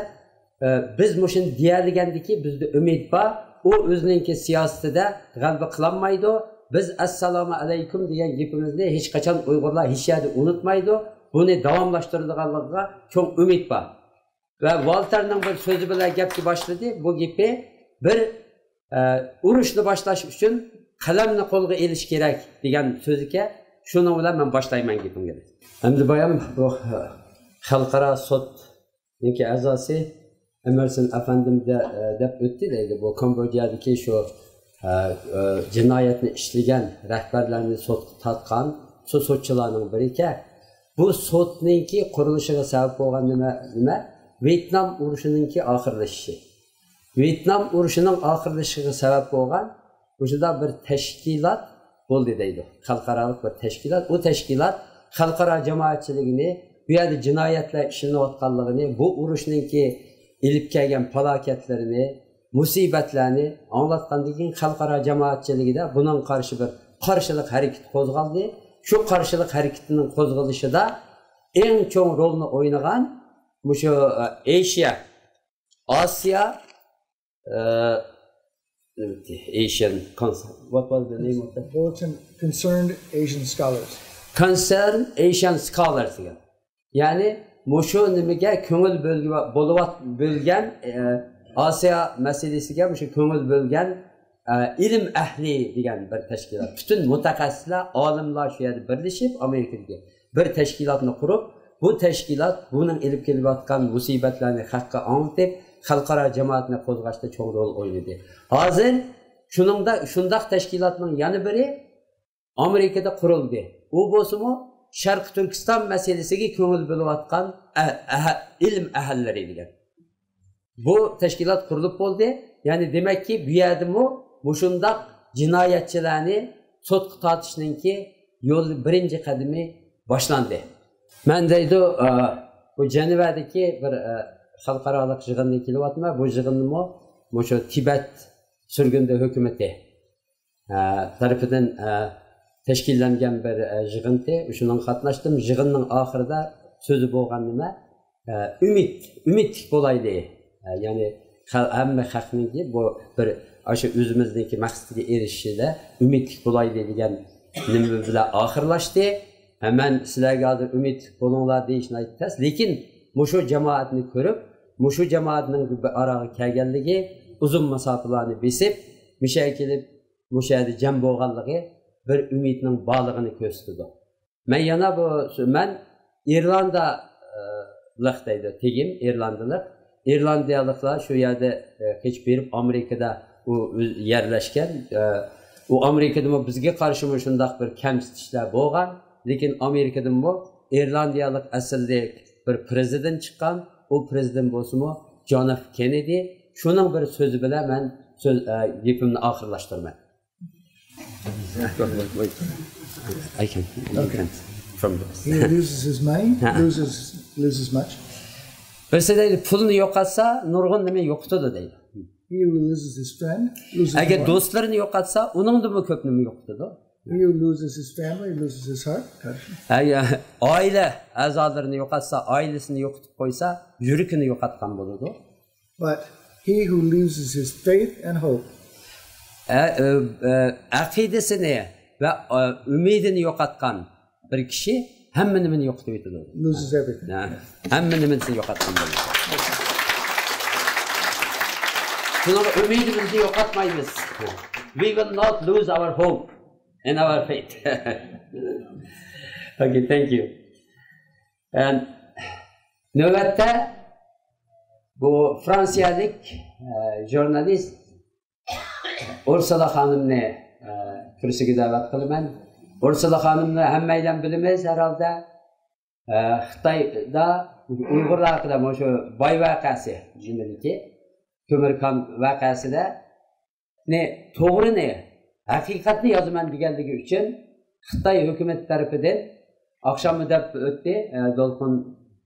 ئە، بىز مۇشۇنى دېيەلىگەندىكى بىزدە ئۈمىد بار. ئۇ ئۆزىنىڭكى سىياسىتىدە غەلىبە قىلالمايدۇ. بىز ئەسسالامۇ ئەلەيكۇم دېگەن گېپىمىزنى ھېچقاچان ئۇيغۇرلار ھېچ يەردە ئۇنتۇمايدۇ. بۇنى داۋاملاشتۇرىدىغانلىقىغا چوڭ ئۈمىد بار. ۋە ۋالتېرنىڭ بىر سۆزى بىلەن گەپكە باشلىدى. بۇ گېپى بىر، ئە، ئۇرۇشنى باشلاش ئۈچۈن قەلەمنى قولغا ئېلىش كېرەك دېگەن سۆزىكەن. شۇنىڭ بىلەن مەن باشلايمەن گېپىمنى. ئەمدى بايام بۇ، ئە، خەلقئارا سوتنىڭكى ئەزاسى ئېمېرسون ئەپەندىم دە-، ئە، دەپ ئۆتتى دەيدۇ. بۇ كامبودژادىكى شۇ، ئە، ئە، جىنايەتنى ئىشلىگەن رەھبەرلەرنى سوتقا تارتقان شۇ سوتچىلارنىڭ بىرىكەن. بۇ سوتنىڭكى قۇرۇلۇشىغا سەۋەب بولغان نېمە، نېمە؟ ۋيېتنام ئۇرۇشىنىڭكى ئاخىرلىشىشى. ۋيېتنام ئۇرۇشىنىڭ ئاخىرلىشىشىغا سەۋەب بولغان مۇشۇنداق بىر تەشكىلات بولدى دەيدۇ. خەلقئارالىق بىر تەشكىلات. ئۇ تەشكىلات خەلقئارا جامائەتچىلىكىنى بۇ يەردە جىنايەتلەر ئىشلىنىۋاتقانلىقىنى، بۇ ئۇرۇشنىڭكى ئېلىپ كەلگەن پالاكەتلىرىنى، مۇسىبەتلەرنى ئاڭلاتقاندىن كېيىن خەلقئارا جامائەتچىلىكىدە بۇنىڭغا قارشى بىر قارشىلىق ھەرىكىتى قوزغالدى. شۇ قارشىلىق ھەرىكىتىنىڭ قوزغىلىشىدا ئەڭ چوڭ رولنى ئوينىغان مۇشۇ، ئە، ئېشىيا، ئاسىيا، ئە، نېمە، Asian Cons-، what was the name of the Bulletin Concerned Asian Scholars. Concerned Asian Scholars دېگەن. يەنى مۇشۇ نېمىگە كۆڭۈل بۆلگە-، بولۇۋات-، بۆلگەن، ئە، ئاسىيا مەسىلىسىگە مۇشۇ كۆڭۈل بۆلگەن، ئە، ئىلىم ئەھلى دېگەن بىر تەشكىلات. پۈتۈن مۇتەخەسسىسلەر، ئالىملار شۇ يەردە بىرلىشىپ، ئامېرىكىدىكى بىر تەشكىلاتنى قۇرۇپ، بۇ تەشكىلات بۇنىڭ ئېلىپ كېلىۋاتقان مۇسىبەتلەرنى خەققە ئاڭلىتىپ، خەلقئارا جامائەتنى قوزغاشتا چوڭ رول ئوينىدى. ھازىر شۇنىڭدا، شۇنداق تەشكىلاتنىڭ يەنە بىرى ئامېرىكىدا قۇرۇلدى. ئۇ بولسىمۇ شەرقىي تۈركىستان مەسىلىسىگە كۆڭۈل بۆلۈۋاتقان ئە-، ئەھە-، ئىلىم ئەھلىلىرى دېگەن. بۇ تەشكىلات قۇرۇلۇپ بولدى. يەنى دېمەككى، بۇ يەردىمۇ مۇشۇنداق جىنايەتچىلەرنى سوتقا تارتىشنىڭكى يول بىرىنچى قەدىمى باشلاندى. مەن دەيدۇ، ئە، بۇ جەنۋەدىكى بىر، ئە، خەلقئارالىق يىغىندىن كېلىۋاتىمەن. بۇ يىغىننىمۇ مۇشۇ تىبەت سۈرگۈندە ھۆكۈمىتى ئە، تەرىپىدىن، ئە، تەشكىللەنگەن بىر، ئە، يىغىنتى. شۇنىڭغا قاتناشتىم. يىغىننىڭ ئاخىرىدا سۆزى بولغان نېمە؟ ئە، ئۈمىد، ئۈمىدلىك بولايلى. ئە، يەنى خەل-، ھەممە خەقنىڭكى بۇ بىر ئاشۇ ئۆزىمىزنىڭكى مەقسىتىگە ئېرىشىشىدە ئۈمىدلىك بولايلى دېگەن نېمە بىلەن ئاخىرلاشتى. ھە، مەن سىلەرگە ھازىر ئۈمىدلىك بولۇڭلار دېيىش ناھايىتى تەس. لېكىن مۇشۇ جامائەتنى كۆرۈپ، مۇشۇ جامائەتنىڭ بىر ئاراغا كەلگەنلىكى، ئۇزۇن مۇساپىلارنى بېسىپ، مۇشۇ يەرگە كېلىپ، مۇشۇ يەردە جەم بولغانلىقى بىر ئۈمىدنىڭ بارلىقىنى كۆرسىتىدۇ. مەن يەنە بۇ، مەن ئىرلاندىيەلىك دەيدۇ، تېگىم ئىرلاندىيەلىك. ئىرلاندىيەلىكلەر شۇ يەردە، ئە، قېچىپ بېرىپ ئامېرىكىدا ئۇ ئۆز-، يەرلەشكەن. ئە، ئۇ ئامېرىكىدىمۇ بىزگە قارشىمۇ شۇنداق بىر كەمسىتىشلەر بولغان. لېكىن ئامېرىكىدىنمۇ ئىرلاندىيەلىك ئەسىللىك بىر پىرېزىدېنت چىققان. ئۇ پىرېزىدېنت بولسىمۇ جون ئېف كېننېدى. شۇنىڭ بىر سۆزى بىلەن مەن سۆز، ئە، گېپىمنى ئاخىرلاشتۇرىمەن. I can, you can. From He loses his money, loses, loses much. بىرسى دەيدۇ، پۇلنى يوقاتسا، نۇرغۇن نېمە يوقىتىدۇ دەيدۇ. He who loses his friend, loses ئەگەر more. دوستلىرىنى يوقاتسا، ئۇنىڭدىنمۇ كۆپ نېمە يوقىتىدۇ. He who loses his family, loses his heart. ئەگەر ئائىلە ئەزالىرىنى يوقاتسا، ئائىلىسىنى يوقىتىپ قويسا، يۈرىكىنى يوقاتقان بولىدۇ. But he who loses his faith and hope ئە-، ئە-، ئە-، ئەقىدىسىنى ۋە، ئە، ئۈمىدىنى يوقاتقان بىر كىشى ھەممە نېمىنى يوقىتىۋېتىدۇ. Loses everything. ھە، ھەممە نېمىسىنى يوقاتقان بولىدۇ. شۇنىڭغا ئۈمىدىمىزنى يوقاتمايمىز. We will not lose our hope and our faith. Okay, thank you. And نۆۋەتتە بۇ فرانسىيەلىك، ئە، ژۇرنالىست ئۇرسۇلا خانىمنى، ئە، كۈرسىگە دەۋەت قىلىمەن. ئۇرسۇلا خانىمنى ھەممەيلەن بىلىمىز ھەرھالدا. ئە، خىتايدا ئۇيغۇرلار ھەققىدە مۇشۇ باي ۋەقەسى، نېمىدىكى، كۆمۈر كان ۋەقەسىدە نى، توغرىنى، ھەقىقەتنى يازىمەن دېگەنلىكى ئۈچۈن خىتاي ھۆكۈمىتى تەرىپىدىن ئاخشاممۇ دەپ ئۆتتى، ئە، دولقۇن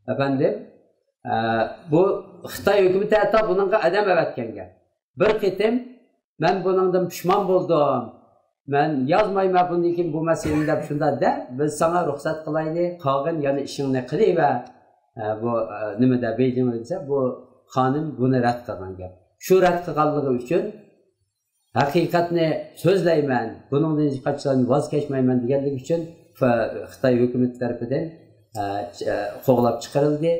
ئەپەندىم. ئە، بۇ خىتاي ھۆكۈمىتى ھەتتا بۇنىڭغا ئادەم ئەۋەتكەنگەن. بىر قېتىم، مەن بۇنىڭدىن پۇشمان بولدۇم. مەن يازمايمەن بۇندىن كېيىن بۇ مەسىلىنى دەپ شۇنداق دە، بىز ساڭا رۇخسەت قىلايلى، قالغان يەنە ئىشىڭنى قىلىۋەر. ئە، بۇ، ئە، نېمىدە، بېيجىڭدا دېسە، بۇ خانىم بۇنى رەت قىلغان گەپ. شۇ رەت قىلغانلىقى ئۈچۈن ھەقىقەتنى سۆزلەيمەن، بۇنىڭدىن ھېچقاچان ۋاز كەچمەيمەن دېگەنلىكى ئۈچۈن ف-، خىتاي ھۆكۈمىتى تەرىپىدىن، ئە، چ-، ئە، قوغلاپ چىقىرىلدى.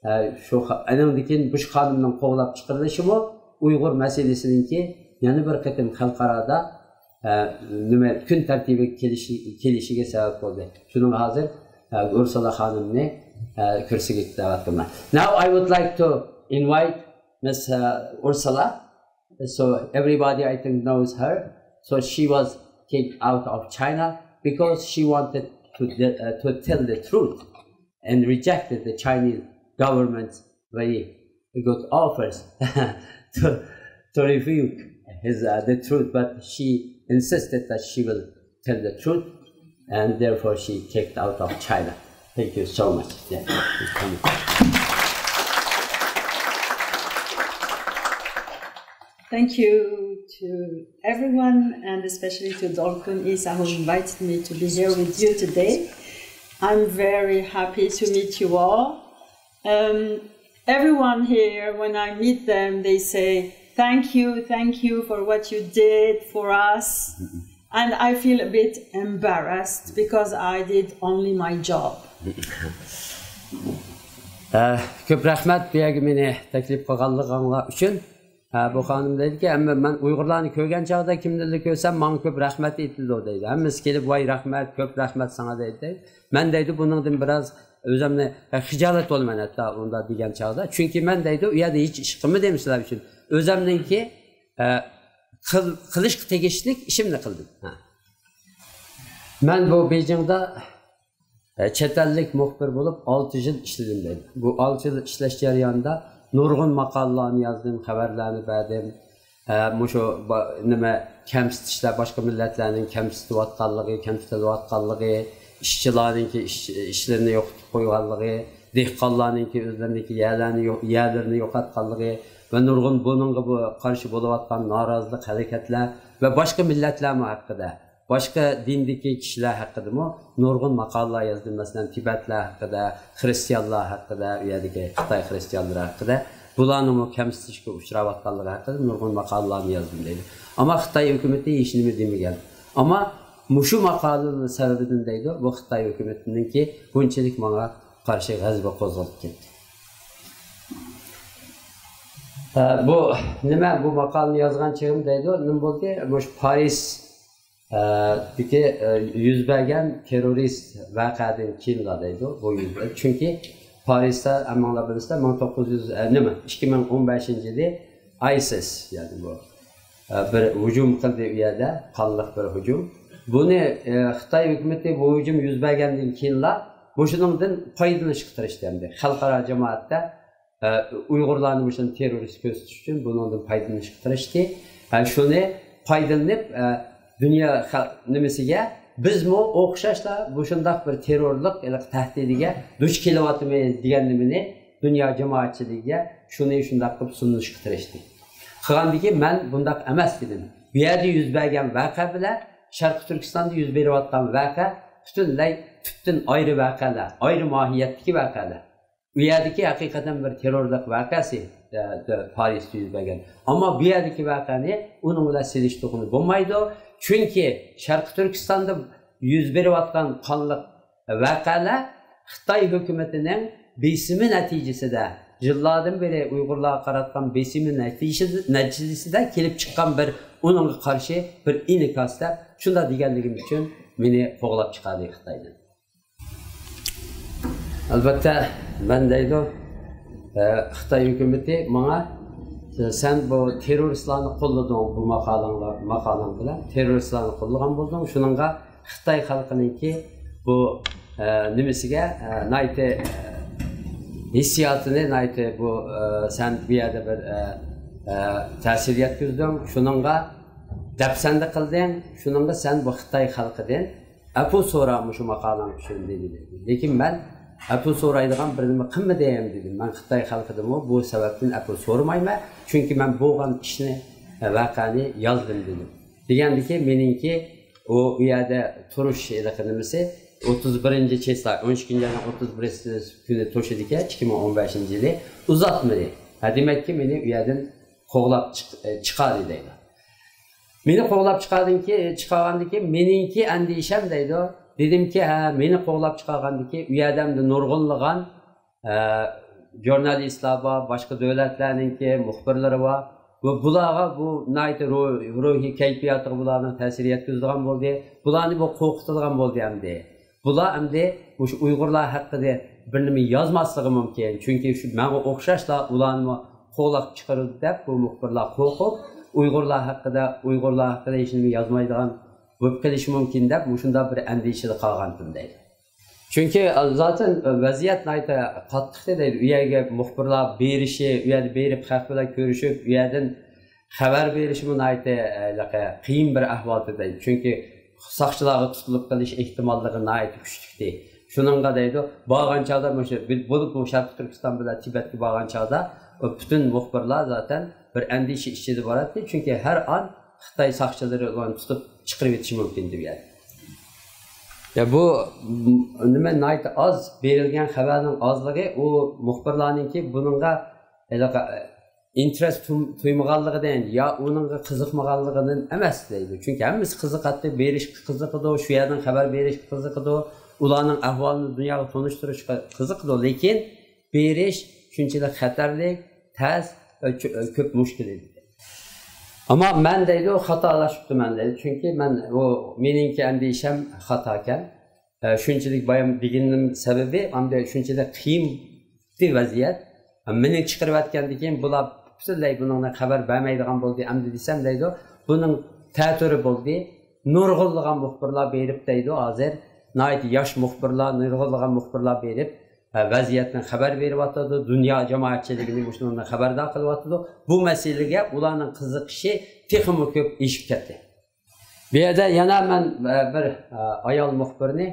ئە، شۇ خا-، ئانىڭدىن كېيىن بۇ خانىمنىڭ قوغلاپ چىقىرىلىشىمۇ ئۇيغۇر مەسىلىسىنىڭكى يەنە بىر قېتىم خەلقئارادا، ئە، نېمە، كۈن تەرتىپىگە كېلىشى-، كېلىشىگە سەۋەب بولدى. شۇنىڭغا ھازىر، ئە، ئۇرسۇلا خانىمنى، ئە، كۇرسىگە دەۋەت قىلىمەن. Now I would like to invite Miss, uh, Ursula. So everybody, I think, knows her. So she was kicked out of China because she wanted to, uh, to tell the truth and rejected the Chinese government's very good offers to, to rebuke his, uh, the truth. But she insisted that she will tell the truth, and therefore she kicked out of China. Thank you so much. Yeah. Thank you to everyone, and especially to Dolkun Isa, who invited me to be here with you today. I'm very happy to meet you all. Um, everyone here, when I meet them, they say, "Thank you, thank you for what you did for us." And I feel a bit embarrassed because I did only my job. ئە، كۆپ رەھمەت بۇ يەرگە مېنى تەكلىپ قىلغانلىقىڭلار ئۈچۈن. ئە، بۇ خانىم دەيدىكى، ئەمما مەن ئۇيغۇرلارنى كۆرگەن چاغدا كىمنىلا كۆرسەم ماڭا كۆپ رەھمەت ئېيتىدۇ دەيدۇ. ھەممىسى كېلىپ ۋاي رەھمەت، كۆپ رەھمەت ساڭا دەيدۇ. مەن دەيدۇ بۇنىڭدىن بىراز ئۆزۈمنى، ئە، خىجالەت بولىمەن ھەتتا ئۇنداق دېگەن چاغدا. چۈنكى مەن دەيدۇ ئۇ يەردە ھېچ ئىش قىلمىدىم سىلەر ئۈچۈن. ئۆزۈمنىڭكى، ئە، قىل-، قىلىشقا تېگىشلىك ئىشىمنى قىلدىم. ھە. مەن بۇ بېيجىڭدا، ئە، چەت ئەللىك مۇخبىر بولۇپ ئالتە يىل ئىشلىدىم دەيدۇ. بۇ ئالتە يىل ئىشلەش جەريانىدا نۇرغۇن ماقالىلەرنى يازدىم، خەۋەرلەرنى بەردىم. ئە، مۇشۇ با-، نېمە، كەمسىتىشلەر، باشقا مىللەتلەرنىڭ كەمسىتىۋاتقانلىقى، كەمسىتىلىۋاتقانلىقى، ئىشچىلارنىڭكى ئىش-، ئىشلىرىنى يوقىتىپ قويغانلىقى، دېھقانلارنىڭكى ئۆزلىرىنىڭكى يەرلەرنى يو-، يەرلىرىنى يوقاتقانلىقى ۋە نۇرغۇن بۇنىڭغا بۇ قارشى بولۇۋاتقان نارازىلىق ھەرىكەتلەر ۋە باشقا مىللەتلەرمۇ ھەققىدە، باشقا دىندىكى كىشىلەر ھەققىدىمۇ نۇرغۇن ماقالىلەر يازدىم. مەسىلەن، تىبەتلەر ھەققىدە، خىرىستىيانلار ھەققىدە، ئۇ يەردىكى خىتاي خىرىستىيانلىرى ھەققىدە، بۇلارنىڭمۇ كەمسىتىشكە ئۇچراۋاتقانلىقى ھەققىدە نۇرغۇن ماقالىلەرنى يازدىم دەيدۇ. ئەمما خىتاي ھۆكۈمىتى ھېچنېمە دېمىگەن. ئەمما مۇشۇ ماقالىلەر سەۋەبىدىن دەيدۇ، بۇ خىتاي ھۆكۈمىتىنىڭكى بۇنچىلىك ماڭا قارشى غەزىپى قوزغىلىپ كەتتى. ئە، بۇ نېمە، بۇ ماقالىنى يازغان چېغىم دەيدۇ، نېمە بولدى؟ مۇشۇ پارىس، ئە، دىكى، ئە، يۈز بەرگەن تېررورىست ۋەقەدىن كېيىنلا دەيدۇ، بۇ يۈز بەر-، چۈنكى پارىستا، ھەممىڭلار بىلىسىلەر، مىڭ توققۇز يۈز، ئە، نېمە، ئىككى مىڭ ئون بەشىنچى يىلى ئايسىس، يەنى بۇ، ئە، بىر ھۇجۇم قىلدى ئۇ يەردە، قانلىق بىر ھۇجۇم. بۇنى، ئە، خىتاي ھۆكۈمىتى بۇ ھۇجۇم يۈز بەرگەندىن كېيىنلا مۇشۇنىڭدىن پايدىلىنىشقا تىرىشتى ئەمدى. خەلقئارا جامائەتتە، ئە، ئۇيغۇرلارنى مۇشۇنداق تېررورىست كۆرسىتىش ئۈچۈن بۇنىڭدىن پايدىلىنىشقا تىرىشتى. ھە، شۇنى پايدىلىنىپ، ئە، دۇنيا خەل-، نېمىسىگە، بىزمۇ ئوخشاشلا مۇشۇنداق بىر تېررورلۇق ھېلىقى تەھدىتىگە دۇچ كېلىۋاتىمىز دېگەن نېمىنى دۇنيا جامائەتچىلىكىگە شۇنى شۇنداق قىلىپ سۇنۇشقا تىرىشتى. قىلغاندىن كېيىن مەن بۇنداق ئەمەس دېدىم. بۇ يەردە يۈز بەرگەن ۋەقە بىلەن شەرقىي تۈركىستاندا يۈز بېرىۋاتقان ۋەقە پۈتۈنلەي تۈپتىن ئايرى ۋەقەلەر، ئايرى ماھىيەتتىكى ۋەقەلەر. ئۇ يەردىكى ھەقىقەتەن بىر تېررورلۇق ۋەقەسى، ئە، پارىستا يۈز بەرگەن. ئەمما بۇ يەردىكى ۋەقەنى ئۇنىڭ بىلەن سېلىشتۇرغىلى بولمايدۇ. چۈنكى شەرقىي تۈركىستاندا يۈز بېرىۋاتقان قانلىق ۋەقەلەر خىتاي ھۆكۈمىتىنىڭ بېسىمى نەتىجىسىدە، يىللاردىن بېرى ئۇيغۇرلارغا قاراتقان بېسىمى نەتىجىسىدە، نەتىجىسىدە كېلىپ چىققان بىر ئۇنىڭغا قارشى بىر ئىنئىكاس دەپ شۇنداق دېگەنلىكىم ئۈچۈن مېنى قوغلاپ چىقاردى خىتايدىن. ئەلۋەتتە، مەن دەيدۇ، ئە، خىتاي ھۆكۈمىتى ماڭا، سەن بۇ تېررورىستلارنى قوللىدىڭ، بۇ ماقالەڭلار، ماقالەڭ بىلەن تېررورىستلارنى قوللىغان بولدۇڭ، شۇنىڭغا خىتاي خەلقىنىڭكى بۇ، ئە، نېمىسىگە، ئە، نايتى، ئە، ھېسسىياتىنى نايتى بۇ، ئە، سەن بۇ يەردە بىر، ئە، ئە، تەسىر يەتكۈزدۈڭ، شۇنىڭغا دەپسەندە قىلدىڭ، شۇنىڭغا سەن بۇ خىتاي خەلقىدىن ئەپۇ سورا مۇشۇ ماقالەڭ ئۈچۈن دېدى. لېكىن مەن ئەپۇ سورايدىغان بىر نېمە قىلمىدىم دېدىم. مەن خىتاي خەلقىدىنمۇ بۇ سەۋەبتىن ئەپۇ سورىمايمەن. چۈنكى مەن بولغان ئىشنى، ۋەقەنى يازدىم دېدىم. دېگەندىكى مېنىڭكى ئۇ، ئۇ يەردە تۇرۇش ھېلىقى نېمىسى ئوتتۇز بىرىنچى چېسلا، ئون ئىككىنچى ئاينىڭ ئوتتۇز بىرىنچى كۈنى توشىدىكەن، ئىككى مىڭ ئون بەشىنچى يىلى ئۇزاتمىدى. ھە، دېمەككى مېنى ئۇ يەردىن قوغلاپ چىق-، ئە، چىقاردى دەيدۇ. مېنى قوغلاپ چىقاردىن كېيىن، چىقارغاندىن كېيىن مېنىڭكى ئەندىشەم دەيدۇ. دېدىمكى، ھە، مېنى قوغلاپ چىقارغاندىن كېيىن ئۇ يەردە ئەمدى نۇرغۇنلىغان، ئە، ژۇرنالىستلار بار، باشقا دۆلەتلەرنىڭكى مۇخبىرلىرى بار. ۋە بۇلارغا بۇ ناھايىتى روھ-، روھىي كەيپىياتىغا بۇلارنىڭ تەسىر يەتكۈزىدىغان بولدى. بۇلارنى بۇ قورقۇتىدىغان بولدى ئەمدى. بۇلار ئەمدى مۇشۇ ئۇيغۇرلار ھەققىدە بىر نېمە يازماسلىقى مۇمكىن. چۈنكى شۇ ماڭا ئوخشاشلا ئۇلارنىمۇ قوغلاپ چىقىرىدۇ دەپ، بۇ مۇخبىرلار قورقۇپ، ئۇيغۇرلار ھەققىدە، ئۇيغۇرلار ھەققىدە ھېچ نېمە يازمايدىغان بولۇپ قېلىشى مۇمكىن دەپ، مۇشۇنداق بىر ئەندىشىدە قالغانتىم دەيدۇ. چۈنكى، ئە، زاتەن، ئە، ۋەزىيەت ناھايىتى قاتتىق دەيدۇ. ئۇ يەرگە مۇخبىرلار بېرىشى، ئۇ يەردە بېرىپ خەق بىلەن كۆرۈشۈپ، ئۇ يەردىن خەۋەر بېرىشىمۇ ناھايىتى، ئە، قىيىن بىر ئەھۋالدا دەيدۇ. چۈنكى ساقچىلارغا تۇتۇلۇپ قېلىش ئېھتىماللىقى ناھايىتى كۈچلۈكتى. شۇنىڭغا دەيدۇ، بارغان چاغدا مۇشۇ، بولۇپمۇ شەرقىي تۈركىستان بىلەن تىبەتكە بارغان چاغدا، ئۇ پۈتۈن مۇخبىرلار زاتەن بىر ئەندىشە ئىچىدە باراتتى. چۈنكى ھەر ئان خىتاي ساقچىلىرى ئۇلارنى تۇتۇپ چىقىرىۋېتىشى مۇمكىن دېگەن. يا بۇ، م-، نېمە، ناھايىتى ئاز بېرىلگەن خەۋەرنىڭ ئازلىقى، ئۇ مۇخبىرلارنىڭكى بۇنىڭغا ھېلىقى، ئىنتېرېس تۇيم-، تۇيمىغانلىقىدىن يا ئۇنىڭغا قىزىقمىغانلىقىدىن ئەمەس دەيدۇ. چۈنكى ھەممىسى قىزىقاتتى، بېرىشكە قىزىقىدۇ، شۇ يەردىن خەۋەر بېرىشكە قىزىقىدۇ، ئۇلارنىڭ ئەھۋالىنى دۇنياغا تونۇشتۇرۇشقا قىزىقىدۇ. لېكىن بېرىش شۇنچىلىك خەتەرلىك، تەس ۋە چۆ-، كۆپ مۈشكۈل ئىدى. ئەمما مەن دەيدۇ، خاتالاشىپتىمەن دەيدۇ. چۈنكى مەن، ئۇ مېنىڭكى ئەندىشەم خاتاكەن. ئە، شۇنچىلىك بايام دېگىنىم سەۋەبى، ئەمدى شۇنچىلىك قىيىن ۋەزىيەت. مېنى چىقىرىۋەتكەندىن كېيىن بۇلار پۈتۈنلەي بۇنىڭدىن خەۋەر بەرمەيدىغان بولدى ئەمدى دېسەم دەيدۇ. بۇنىڭ تەتۈرى بولدى. نۇرغۇنلىغان مۇخبىرلار بېرىپ دەيدۇ، ھازىر ناھايىتى ياش مۇخبىرلار، نۇرغۇنلىغان مۇخبىرلار بېرىپ، ئە، ۋەزىيەتتىن خەۋەر بېرىۋاتىدۇ، دۇنيا جامائەتچىلىكىنى مۇشۇنىڭدىن خەۋەردار قىلىۋاتىدۇ. بۇ مەسىلىگە ئۇلارنىڭ قىزىقىشى تېخىمۇ كۆپ ئېشىپ كەتتى. بۇ يەردە يەنە مەن، ئە، بىر، ئە، ئايال مۇخبىرنى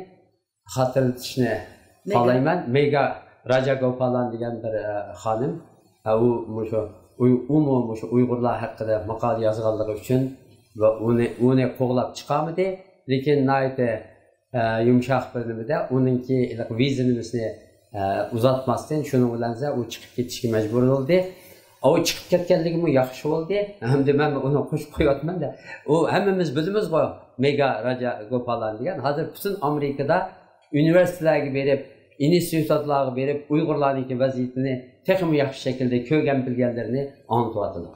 خاتىرىلىتىشنى خالايمەن. مېگا راجاگوپالان دېگەن بىر، ئە، خانىم. ئە، ئۇ مۇشۇ ئۇي-، ئۇمۇ مۇشۇ ئۇيغۇرلار ھەققىدە ماقالە يازغانلىقى ئۈچۈن ۋە ئۇنى، ئۇنى قوغلاپ چىقالمىدى. لېكىن ناھايىتى، ئە، يۇمشاق بىر نېمىدە ئۇنىڭكى ھېلىقى ۋىزا نېمىسىنى، ئە، ئۇزاتماستىن شۇنىڭ بىلەن ئۇ چىقىپ كېتىشكە مەجبۇر بولدى. ئۇ چىقىپ كەتكەنلىكىمۇ ياخشى بولدى. ئەمدى مەن ئۇنى قوشۇپ قويۇۋاتىمەن-دە. ئۇ ھەممىمىز بىلىمىزغۇ، مېگا راجاگوپالان دېگەن. ھازىر پۈتۈن ئامېرىكىدا ئۇنىۋېرسىتېتلارغا بېرىپ، ئىنستىتۇتلارغا بېرىپ، ئۇيغۇرلارنىڭكى ۋەزىيىتىنى تېخىمۇ ياخشى شەكىلدە كۆرگەن بىلگەنلىرىنى ئاڭلىتىۋاتىدۇ.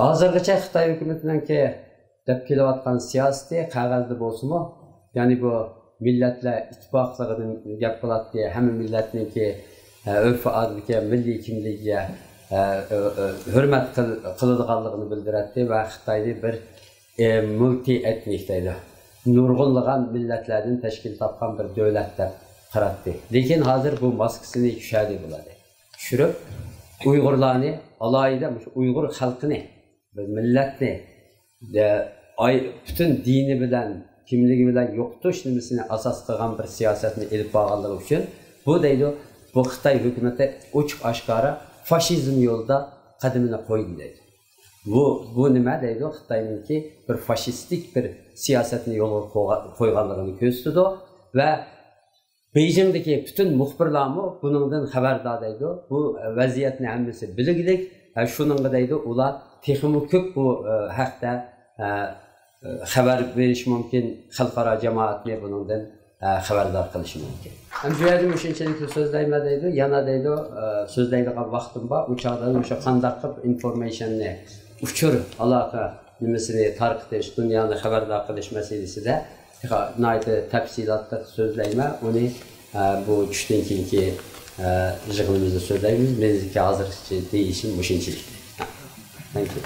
ھازىرغىچە خىتاي ھۆكۈمىتىنىڭكى دەپ كېلىۋاتقان سىياسىتى قەغەزدە بولسىمۇ، يەنى بۇ مىللەتلەر ئىتتىپاقلىقىدىن گەپ قىلاتتى، ھەممە مىللەتنىڭكى، ئە، ئۆرپ-ئادىتىگە، مىللىي كىملىكىگە، ئە، ئۆ-، ئۆ-، ھۆرمەت قىل-، قىلىدىغانلىقىنى بىلدۈرەتتى ۋە خىتاينى بىر، ئە، مۇلتىئېتنىك دەيدۇ، نۇرغۇنلىغان مىللەتلەردىن تەشكىل تاپقان بىر دۆلەت دەپ قاراتتى. لېكىن ھازىر بۇ ماسكىسىنى چۈشۈردى بۇلار. چۈشۈرۈپ، ئۇيغۇرلارنى، ئالاھىدە مۇشۇ ئۇيغۇر خەلقىنى، بىر مىللەتنى، ئە، ئاي-، پۈتۈن دىنى بىلەن، كىملىكى بىلەن يوقىتىش نېمىسىنى ئاساس قىلغان بىر سىياسەتنى ئېلىپ بارغانلىقى ئۈچۈن، بۇ دەيدۇ، بۇ خىتاي ھۆكۈمىتى ئوچۇق-ئاشكارا فاشىزم يولىدا قەدىمىنى قويدى دەيدۇ. بۇ، بۇ نېمە دەيدۇ؟ خىتاينىڭكى بىر فاشىستىك بىر سىياسەتنى يولغا قويغا-، قويغانلىقىنى كۆرسىتىدۇ ۋە بېيجىڭدىكى پۈتۈن مۇخبىرلارمۇ بۇنىڭدىن خەۋەردار دەيدۇ. بۇ ۋەزىيەتنى ھەممىسى بىلگۈلۈك. ھە، شۇنىڭغا دەيدۇ، ئۇلار تېخىمۇ كۆپ بۇ، ئە، ھەقتە، ئە، ئە، خەۋەر بېرىشى مۇمكىن، خەلقئارا جامائەتنى بۇنىڭدىن، ئە، خەۋەردار قىلىشى مۇمكىن. ھەم بۇ يەردە مۇشۇنچىلىك سۆزلەيمەن دەيدۇ، يەنە دەيدۇ، ئە، سۆزلەيدىغان ۋاقتىم بار، ئۇ چاغدا مۇشۇ قانداق قىلىپ ئىنفورمېيشننى، ئۇچۇر، ئالاقە نېمىسىنى تارقىتىش، دۇنيانى خەۋەردار قىلىش مەسىلىسىدە ناھايىتى تەپسىلاتلىق سۆزلەيمەن. ئۇنى، ئە، بۇ چۈشتىن كېيىنكى، ئە، يىغىنىمىزدا سۆزلەيمىز. مېنىڭكى ھازىرغىچە دېيىشىم مۇشۇنچىلىك. Thank you.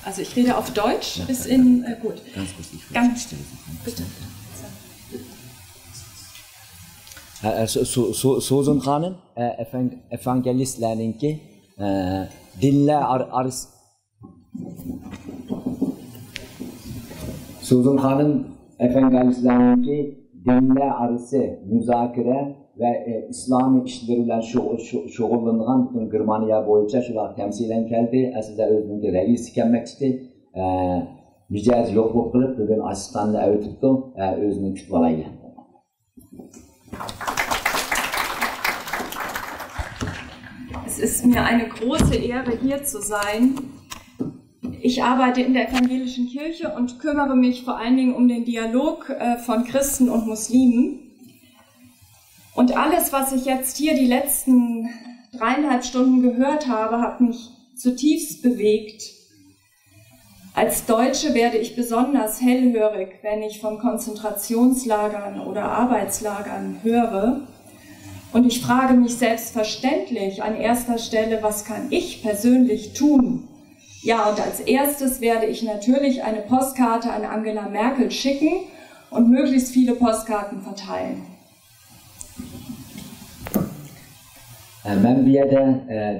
Also ich rede auf Deutsch, ist in, äh, gut. Ganz kurz, ich Ganz, bitte. Һә, һә, Су-, Су-, Су-, Сузан ханым, ә, эван-, эвангелистлернинки, ә, динлер ар-, арас-, Сузан ханым, эвангелистлернинки динлер арасы музакире ۋە، ئە، ئىسلامىي ئىشلىرى بىلەن شۇ-، شۇ-، شۇغۇللانغان پۈتۈن گېرمانىيە بويىچە شۇلار تەمسىلەن كەلدى. ئەسلىدە ئۆزىنىڭكى رەئىسى كەلمەكچىدى. ئە، مىجەزى يوق بولۇپ قېلىپ، بۈگۈن ئاشۇ ئىستاننى ئەۋېتىپتۇ. ئە، ئۆزىنى كۈتۈۋالايلى. Es ist mir eine große Ehre, hier zu sein. Ich arbeite in der evangelischen Kirche und kümmere mich vor allen Dingen um den Dialog äh, von Christen und Muslimen. Und alles, was ich jetzt hier die letzten dreieinhalb Stunden gehört habe, hat mich zutiefst bewegt. Als Deutsche werde ich besonders hellhörig, wenn ich von Konzentrationslagern oder Arbeitslagern höre. Und ich frage mich selbstverständlich an erster Stelle, was kann ich persönlich tun? Ja, und als erstes werde ich natürlich eine Postkarte an Angela Merkel schicken und möglichst viele Postkarten verteilen. مەن بۇ يەردە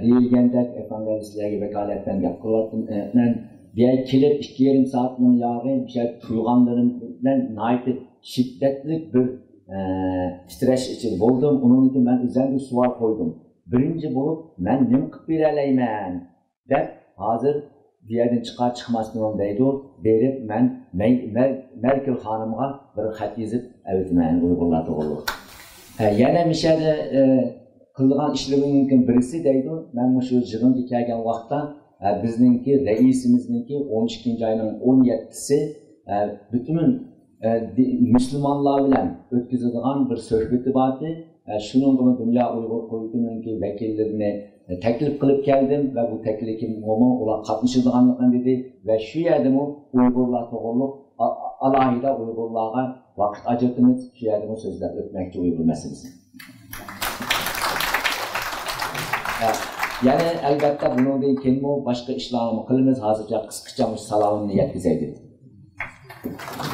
دېيىلگەندەك ئەپەندىم سىلەرگە ۋاكالەتەن گەپ قىلىۋاتىمەن. بۇ يەرگە كېلىپ ئىككى يېرىم سائەتنىڭ ياغى مۇشۇ يەردە تۇرغانلىرىم بىلەن ناھايىتى شىددەتلىك بىر تىترەش ئىچىدە بولدۇم. ئۇنىڭدىن كېيىن مەن ئۆزۈمگە سوئال قويدۇم. بىرىنچى بولۇپ مەن نېمە قىلىپ بېرەلەيمەن؟ دەپ ھازىر بۇ يەردىن چىقار چىقماستىن دەيدۇ، بېرىپ مەن مەركېل خانىمغا بىر خەت يېزىپ ئەۋېتىمەن ئۇيغۇرلار توغرۇلۇق. يەنە مىشەدە قىلىدىغان ئىشلىرىمنىڭ بىرسى دەيدۇ، مەن مۇشۇ يىغىنغا كەلگەن ۋاقىتتا بىزنىڭكى رەئىسىمىزنىڭكى ئون ئىككىنچى ئاينىڭ ئون يەتتىسى پۈتۈن مۇسۇلمانلار بىلەن ئۆتكۈزىدىغان بىر سۆھبىتى بارتى. شۇنىڭغىمۇ دۇنيا ئۇيغۇر قۇرۇلتىيىنىڭكى ۋەكىللىرىنى تەكلىپ قىلىپ كەلدىم ۋە بۇ تەكلىپىمغىمۇ ئۇلار قاتنىشىدىغانلىقىنى دېدى ۋە شۇ يەردىمۇ ئۇيغۇرلار توغرۇلۇق ئالاھىدە ئۇيغۇرلارغا ۋاقىت ئاجرىتىمىز، شۇ يەردىمۇ سۆزلەپ ئۆتمەكچى ئۇيغۇر مەسىلىسى. يەنە ئەلۋەتتە بۇنىڭدىن كېيىنمۇ باشقا ئىشلارنىمۇ قىلىمىز. ھازىرچە قىسقىچە مۇشۇ سالامىمنى يەتكۈزەي دېدىم.